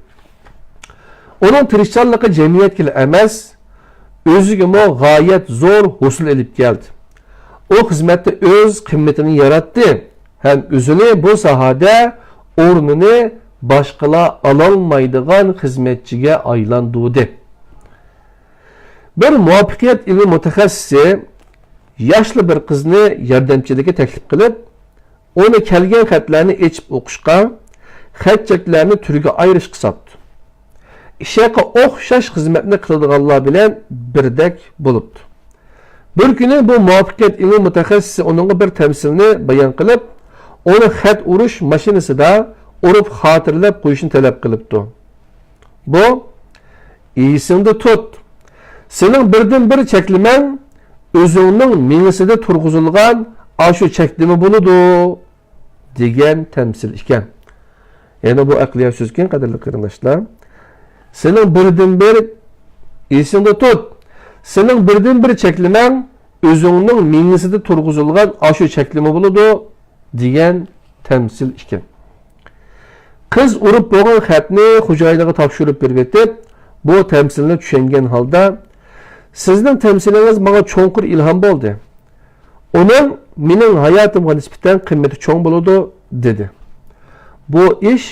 ئۇنىڭ تىرىشچانلىقى جەمئىيەتكىلا ئەمەس، ئۆزىگىمۇ غايەت زور ھوسۇل ئېلىپ كەلدى. ئۇ خىزمەتتە ئۆز قىممىتىنى ياراتتى ھەم ئۆزىنى بۇ ساھەدە ئورنىنى باشقىلار ئالالمايدىغان خىزمەتچىگە ئايلاندۇردى. بىر مۇۋەپپەقىيەت ئىلمىي مۇتەخەسسىسى ياشلا بىر قىزنى ياردەمچىلىككە تەكلىپ قىلىپ، ئۇنى كەلگەن خەتلەرنى ئېچىپ ئوقۇشقا، خەت-چەكلەرنى تۈرگە ئايرىشقا ساپتۇ. ئىشەكقە ئوخشاش خىزمەتنى قىلىدىغانلار بىلەن بىردەك بولۇپتۇ. بىر كۈنى بۇ مۇۋەپپەقىيەت ئىلمىي مۇتەخەسسىسى ئۇنىڭغا بىر تەمسىلنى بايان قىلىپ، ئۇنى خەت ئۇرۇش ماشىنىسىدا ئۇرۇپ خاتىرىلەپ قويۇشنى تەلەپ قىلىپتۇ. بۇ، «ئېسىڭدە تۇت، سېنىڭ بىردىنبىر چەكلىمەڭ ئۆزۈڭنىڭ مېڭىسىدە تۇرغۇزۇلغان ئاشۇ چەكلىمە بولىدۇ» دېگەن تەمسىل ئىكەن. يەنە بۇ ئەقلىيە سۆزكەن، قەدىرلىك قېرىنداشلار. سېنىڭ بىردىنبىر، «ئېسىڭدە تۇت، سېنىڭ بىردىنبىر چەكلىمەڭ ئۆزۈڭنىڭ مېڭىسىدە تۇرغۇزۇلغان ئاشۇ چەكلىمە بولىدۇ» دېگەن تەمسىل ئىكەن. قىز ئۇرۇپ بولغان خەتنى خوجايىنىغا تاپشۇرۇپ بېرىۋېتىپ، بۇ تەمسىلنى چۈشەنگەن ھالدا، «سىزنىڭ تەمسىلىڭىز ماڭا چوڭقۇر ئىلھام بولدى. ئۇنىڭ مېنىڭ ھاياتىمغا نىسبەتەن قىممىتى چوڭ بولىدۇ» دېدى. بۇ ئىش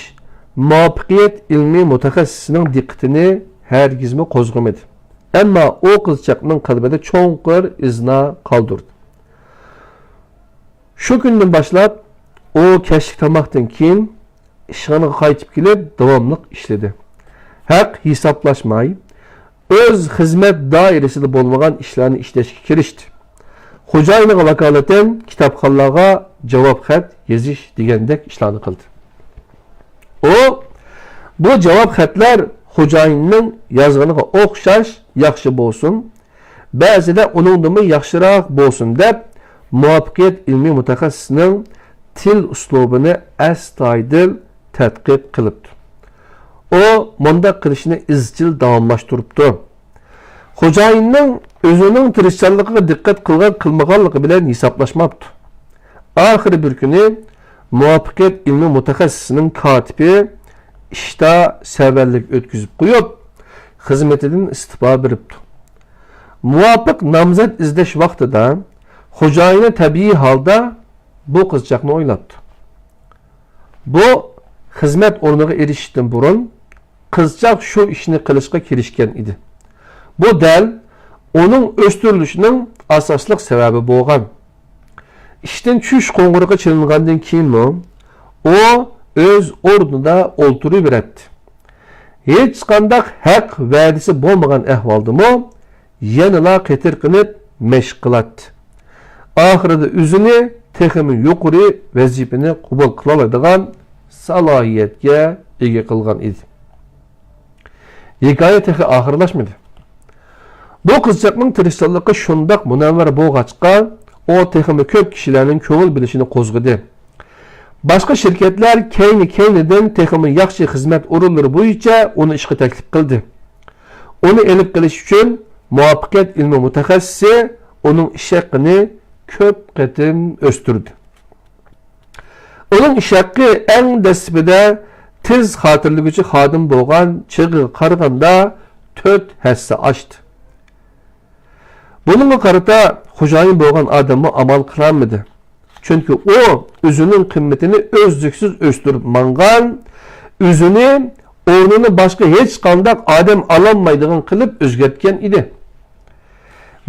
مۇۋەپپەقىيەت ئىلمىي مۇتەخەسسىسىنىڭ دىققىتىنى ھەرگىزمۇ قوزغىمىدى. ئەمما ئۇ قىزچاقنىڭ قەلبىدە چوڭقۇر ئىزنا قالدۇردى. شۇ كۈندىن باشلاپ ئۇ كەچلىك تاماقتىن كېيىن ئىشخانىغا قايتىپ كېلىپ داۋاملىق ئىشلىدى. ھەق ھېسابلاشماي، ئۆز خىزمەت دائىرىسىدە بولمىغان ئىشلارنى ئىشلەشكە كىرىشتى. خوجايىنىغا ۋاكالىتەن كىتابخانلارغا جاۋاب خەت يېزىش دېگەندەك ئىشلارنى قىلدى. ئۇ، بۇ جاۋاب خەتلەر خوجايىننىڭ يازغىنىغا ئوخشاش ياخشى بولسۇن، بەزىدە ئۇنىڭدىنمۇ ياخشىراق بولسۇن دەپ، مۇۋەپپەقىيەت ئىلمىي مۇتەخەسسىسىنىڭ تىل ئۇسلۇبىنى ئەستايىدىل تەتقىق قىلىپتۇ. ئۇ مۇنداق قىلىشنى ئىزچىل داۋاملاشتۇرۇپتۇ. خوجايىننىڭ ئۆزىنىڭ تىرىشچانلىقىغا دىققەت قىلغان قىلمىغانلىقى بىلەن ھېسابلاشماپتۇ. ئاخىرى بىر كۈنى مۇۋەپپەقىيەت ئىلمىي مۇتەخەسسىسىنىڭ كاتىپى ئىشتا سەۋەنلىك ئۆتكۈزۈپ قويۇپ، خىزمىتىدىن ئىستېپا بېرىپتۇ. مۇۋاپىق نامزەت ئىزدەش ۋاقتىدا خوجايىنى تەبىئىي ھالدا بۇ قىزچاقنى ئويلاپتۇ. بۇ خىزمەت ئورنىغا ئېرىشىشتىن بۇرۇن قىزچاق شۇ ئىشنى قىلىشقا كىرىشكەن ئىدى. بۇ دەل ئۇنىڭ ئۆستۈرۈلۈشىنىڭ ئاساسلىق سەۋەبى بولغان. ئىشتىن چۈش قوڭغۇرىقى چېلىنغاندىن كېيىنمۇ ئۇ ئۆز ئورنىدا ئولتۇرۇۋېرەتتى. ھېچقانداق ھەق ۋەدىسى بولمىغان ئەھۋالدىمۇ يەنىلا قېتىرقىنىپ مەشىق قىلاتتى. ئاخىرىدا ئۆزىنى تېخىمۇ يۇقىرى ۋەزىپىنى قوبۇل قىلالايدىغان سالاھىيەتكە ئىگە قىلغان ئىدى. ھېكايە تېخى ئاخىرلاشمىدى. بۇ قىزچاقنىڭ تىرىشچانلىقى شۇنداق مۇنەۋۋەر بولغاچقا، ئۇ تېخىمۇ كۆپ كىشىلەرنىڭ كۆڭۈل بۆلۈشىنى قوزغىدى. باشقا شىركەتلەر كەينى-كەينىدىن تېخىمۇ ياخشى خىزمەت ئورۇنلىرى بويىچە ئۇنى ئىشقا تەكلىپ قىلدى. ئۇنى ئېلىپ قېلىش ئۈچۈن مۇۋەپپەقىيەت ئىلمىي مۇتەخەسسىسى ئۇنىڭ ئىش ھەققىنى كۆپ قېتىم ئۆستۈردى. ئۇنىڭ ئىش ھەققى ئەڭ دەسلىپىدە تېز خاتىرىلىگۈچى خادىم بولغان چېغىغا قارىغاندا تۆت ھەسسە ئاشتى. بۇنىڭغا قارىتا خوجايىن بولغان ئادەممۇ ئامال قىلالمىدى. چۈنكى ئۇ ئۆزىنىڭ قىممىتىنى ئۈزلۈكسىز ئۆستۈرۈپ ماڭغان، ئۆزىنى ئورنىنى باشقا ھېچقانداق ئادەم ئالالمايدىغان قىلىپ ئۆزگەرتكەن ئىدى.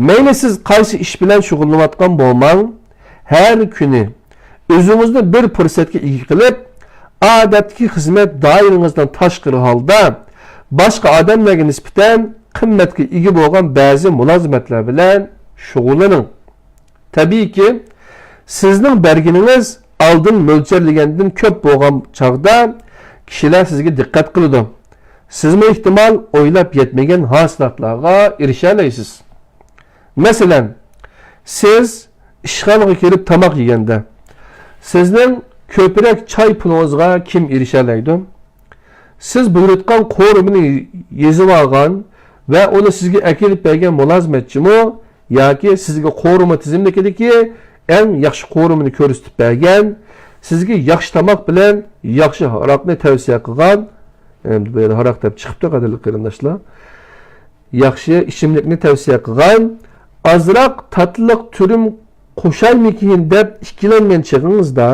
مەيلى سىز قايسى ئىش بىلەن شۇغۇللىنىۋاتقان بولماڭ، ھەر كۈنى ئۆزىڭىزنى بىر پۇرسەتكە ئىگە قىلىپ، ئادەتتىكى خىزمەت دائىرىڭىزدىن تاشقىرى ھالدا باشقا ئادەملەرگە نىسبەتەن قىممەتكە ئىگە بولغان بەزى مۇلازىمەتلەر بىلەن شۇغۇللىنىڭ. تەبىئىيكى، سىزنىڭ بەرگىنىڭىز ئالدىن مۆلچەرلىگەندىن كۆپ بولغان چاغدا كىشىلەر سىزگە دىققەت قىلىدۇ. سىزمۇ ئېھتىمال ئويلاپ يەتمىگەن ھاسىلاتلارغا ئېرىشەلەيسىز. مەسىلەن، سىز ئىشخانىغا كىرىپ تاماق يېگەندە، سىزنىڭ كۆپرەك چاي پۇلىڭىزغا كىم ئېرىشەلەيدۇ؟ سىز بۇيرۇتقان قورۇمىنى يېزىۋالغان ۋە ئۇنى سىزگە ئەكېلىپ بەرگەن مۇلازىمەتچىمۇ ياكى سىزگە قورۇما تىزىملىكىدىكى ئەڭ ياخشى قورۇمىنى كۆرسىتىپ بەرگەن، سىزگە ياخشى تاماق بىلەن ياخشى ھاراقنى تەۋسىيە قىلغان، ئەمدى بۇ يەردە ھاراق دەپ چىقىپتۇ، قەدىرلىك قېرىنداشلار. ياخشى ئىچىملىكنى تەۋسىيە قىلغان، ئازراق تاتلىق تۈرۈم قوشايمىكىن دەپ ئىككىلەنگەن چېغىڭىزدا،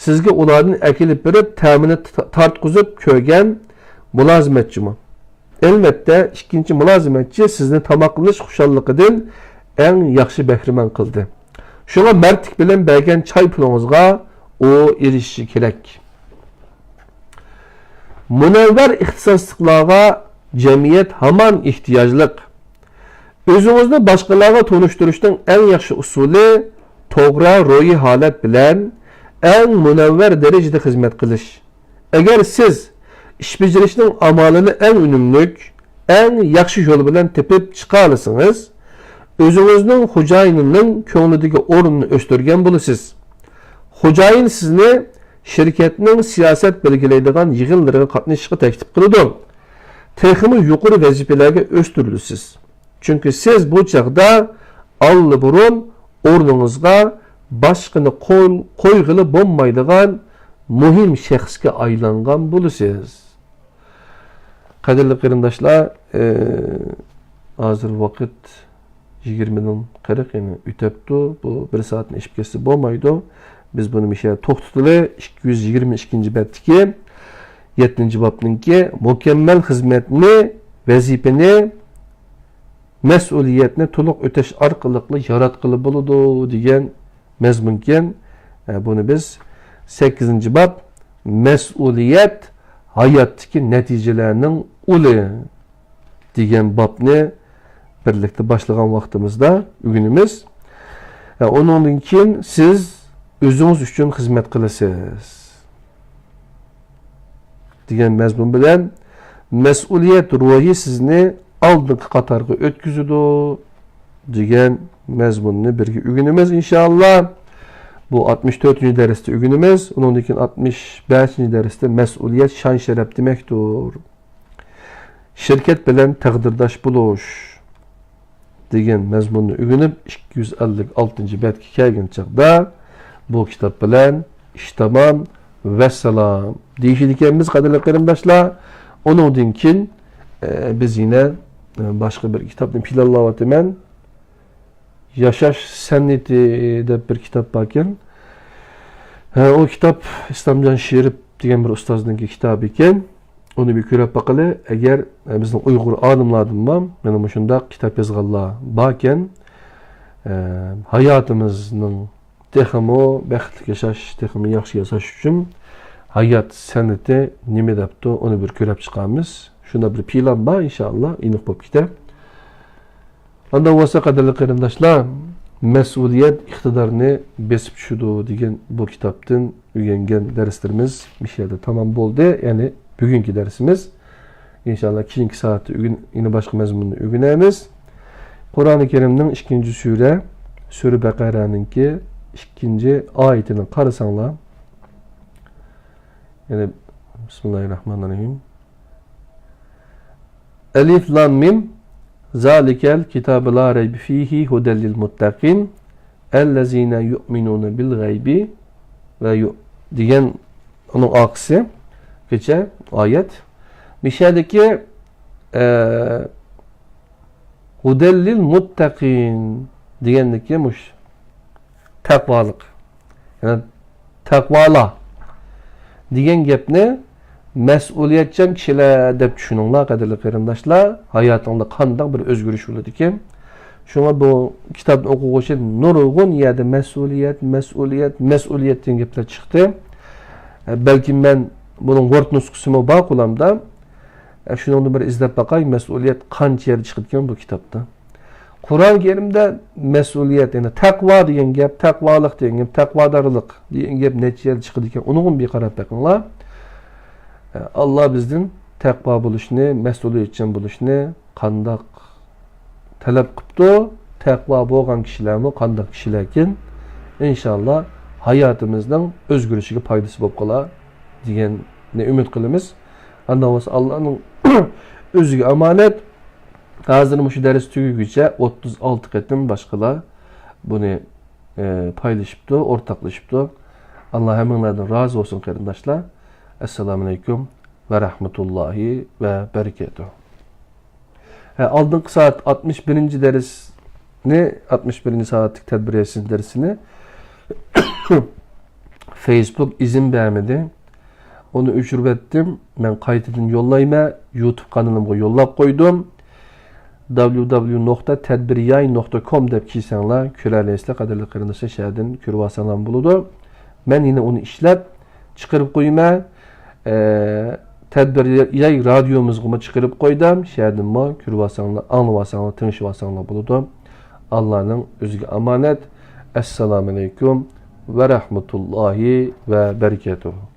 سىزگە ئۇلاردىن ئەكېلىپ بېرىپ، تەمىنى تا-، تارتقۇزۇپ كۆرگەن مۇلازىمەتچىمۇ؟ ئەلۋەتتە، ئىككىنچى مۇلازىمەتچى سىزنى تاماقلىنىش خۇشاللىقىدىن ئەڭ ياخشى بەھرىمەن قىلدى. شۇڭا مەردلىك بىلەن بەرگەن چاي پۇلىڭىزغا ئۇ ئېرىشىشى كېرەك. مۇنەۋۋەر ئىختىساسلىقلارغا جەمئىيەت ھامان ئېھتىياجلىق. ئۆزىڭىزنى باشقىلارغا تونۇشتۇرۇشنىڭ ئەڭ ياخشى ئۇسۇلى توغرا روھىي ھالەت بىلەن ئەڭ مۇنەۋۋەر دەرىجىدە خىزمەت قىلىش. ئەگەر سىز ئىش بېجىرىشنىڭ ئامالىنى ئەڭ ئۈنۈملۈك، ئەڭ ياخشى يول بىلەن تېپىپ چىقالىسىڭىز، ئۆزىڭىزنىڭ خوجايىنىنىڭ كۆڭلىدىكى ئورنىنى ئۆستۈرگەن بولىسىز. خوجايىن سىزنى شىركەتنىڭ سىياسەت بەلگىلەيدىغان يىغىنلىرىغا قاتنىشىشقا تەكلىپ قىلىدۇ. تېخىمۇ يۇقىرى ۋەزىپىلەرگە ئۆستۈرۈلىسىز. چۈنكى سىز بۇ چاغدا ئاللىبۇرۇن ئورنىڭىزغا باشقىنى قول قويغىلى بولمايدىغان مۇھىم شەخسكە ئايلانغان بولىسىز. قەدىرلىك قېرىنداشلار، ئى، ھازىر ۋاقىت يىگىرمىدىن قىرىق يەنە ئۆتەپتۇ. بۇ بىر سائەتنى ئېشىپ كەتسە بولمايدۇ. بىز بۇنى مۇشۇ يەردە توختىتىلى. ئىككى يۈز يىگىرمە ئىككىنچى بەتتىكى يەتتىنچى بابنىڭكى مۇكەممەل خىزمەتنى، ۋەزىپىنى، مەسئۇلىيەتنى تولۇق ئۆتەش ئارقىلىقلا ياراتقىلى بولىدۇ دېگەن مەزمۇنكەن. ئە، بۇنى بىز سەككىزىنچى باب، مەسئۇلىيەت ھاياتتىكى نەتىجىلەرنىڭ ئۇلى دېگەن بابنى بىرلىكتە باشلىغان ۋاقتىمىزدا ئۆگىنىمىز. ئە، ئۇنىڭدىن كېيىن سىز ئۆزىڭىز ئۈچۈن خىزمەت قىلىسىز. دېگەن مەزمۇن بىلەن مەسئۇلىيەت روھى سىزنى ئالدىنقى قاتارغا ئۆتكۈزىدۇ دېگەن مەزمۇننى بىرگە ئۆگىنىمىز، ئىنشائاللا. بۇ ئاتمىش تۆتىنچى دەرستە ئۆگىنىمىز. ئۇنىڭدىن كېيىن ئاتمىش بەشىنچى دەرستە مەسئۇلىيەت شان-شەرەپ دېمەكتۇر. شىركەت بىلەن تەقدىرداش بولۇش دېگەن مەزمۇننى ئۆگىنىپ، ئىككى يۈز ئەللىك ئالتىنچى بەتكە كەلگەن چاغدا، بۇ كىتاب بىلەن ئىش تامام، ۋەسسالام دېيىشىدىكەنمىز، قەدىرلىك قېرىنداشلار. ئۇنىڭدىن كېيىن، ئە، بىز يەنە، ئە، باشقا بىر كىتابنى پىلانلاۋاتىمەن. ياشاش سەنئىتى دەپ بىر كىتاب باركەن. ھە، ئۇ كىتاب ئىسلامجان شېرىپ دېگەن بىر ئۇستازنىڭكى كىتابى ئىكەن. ئۇنى بىر كۆرۈپ باقىلى. ئەگەر، ئە، بىزنىڭ ئۇيغۇر ئالىملاردىنمۇ مانا مۇشۇنداق كىتاب يازغانلار باركەن، ئە، ھاياتىمىزنىڭ تېخىمۇ بەختلىك ياشاش، تېخىمۇ ياخشى ياشاش ئۈچۈن ھايات سەنئىتى نېمە دەپتۇ، ئۇنى بىر كۆرۈپ چىقارمىز. شۇنداق بىر پىلان بار، ئىنشائاللا، ئېنىق بولۇپ كېتەر. ئانداق بولسا، قەدىرلىك قېرىنداشلار، مەسئۇلىيەت ئىقتىدارنى بېسىپ چۈشىدۇ دېگەن بۇ كىتابتىن ئۆگەنگەن دەرسلىرىمىز مۇشۇ يەردە تامام بولدى. يەنى بۈگۈنكى دەرسىمىز. ئىنشائاللا، كېيىنكى سائەتتە ئۆگىن-، يەنە باشقا مەزمۇننى ئۆگىنەرمىز. قۇرئانى كەرىمنىڭ ئىككىنچى سۈرە، سۈرە بەقەرەنىڭكى ئىككىنچى ئايىتىنى قارىساڭلار، يەنى، بىسمىللاھىررەھمانىررەھىم. ئەلىف لام مىم. زالىكەل كىتابۇ لا رەيبە فىھى ھۇدەل لىل مۇتتەقىن. ئەللەزىنە يۇئمىنۇنە بىل غەيبى ۋە يۇ-، دېگەن ئۇنىڭ ئارقىسىغىچە ئايەت. مىشەدىكى، ئە، ھۇدەل لىل مۇتتەقىن دېگەندىكى مۇش تەقۋالىق. يەنى تەقۋالار دېگەن گەپنى مەسئۇلىيەتچان كىشىلەر دەپ چۈشىنىڭلار، قەدىرلىك قېرىنداشلار. ھاياتىڭدا قانداق بىر ئۆزگىرىش بولىدىكەن. شۇڭا بۇ كىتابنى ئوقۇغۇچى نۇرغۇن يەردە مەسئۇلىيەت، مەسئۇلىيەت، مەسئۇلىيەت دېگەن گەپلەر چىقتى. بەلكىم مەن بۇنىڭ ۋورد نۇسخىسىمۇ بار قولۇمدا. ئە، شۇنىڭدىن بىر ئىزدەپ باقاي، مەسئۇلىيەت قانچە يەردە چىقىدىكەن بۇ كىتابتا. قۇرئان كەرىمدە مەسئۇلىيەت، يەنى تەقۋا دېگەن گەپ، تەقۋالىق دېگەن گەپ، تەقۋادارلىق دېگەن گەپ نەچچە يەردە چىقىدىكەن، ئۇنىڭغىمۇ بىر قاراپ بېقىڭلار. ئە، ئاللا بىزدىن تەقۋا بولۇشنى، مەسئۇلىيەتچان بولۇشنى قانداق تەلەپ قىپتۇ، تەقۋا بولغان كىشىلەرمۇ قانداق كىشىلەركىن؟ ئىنشاللا ھاياتىمىزنىڭ ئۆزگىرىشىگە پايدىسى بولۇپ قالار دېگەننى ئۈمىد قىلىمىز. ئانداق بولسا ئاللانىڭ ئۆزىگە ئامانەت. ھازىر مۇشۇ دەرس تۈگىگۈچە ئوتتۇز ئالتە قېتىم باشقىلار بۇنى، ئە، پايلىشىپتۇ، ئورتاقلىشىپتۇ. ئاللا ھەممىڭلاردىن رازى بولسۇن، قېرىنداشلار. ئەسسالامۇ ئەلەيكۇم ۋە رەھمەتۇللاھى ۋە بەرىكاتۇھ. ھە، ئالدىنقى سائەت ئاتمىش بىرىنچى دەرسنى، ئاتمىش بىرىنچى سائەتلىك تەدبىر ياسىنىش دەرسىنى فېيسبۇك ئىزىن بەرمىدى. ئۇنى ئۆچۈرۈۋەتتىم. مەن قايتىدىن يوللايمەن. يۇتۇب قانىلىمغا يوللاپ قويدۇم. دابليۇ دابليۇ نۇقتا تەدبىر ياي نۇقتا كوم دەپ كىرسەڭلار، كۆرەلەيسىلەر، قەدىرلىك قېرىنداشلار، شەھەردىن كۆرۈۋالساڭلار بولىدۇ. مەن يەنە ئۇنى ئىشلەپ، چىقىرىپ قويىمەن. ئە، تەدبىر ياي رادىيومىزغىمۇ چىقىرىپ قويدۇم. شەھەردىنمۇ كۆرۈۋالساڭلار، ئاڭلىۋالساڭلار، تىڭشىۋالساڭلار بولىدۇ. ئاللانىڭ ئۆزىگە ئامانەت. ئەسسالامۇ ئەلەيكۇم ۋە رەھمەتۇللاھى ۋە بەرىكاتۇھ.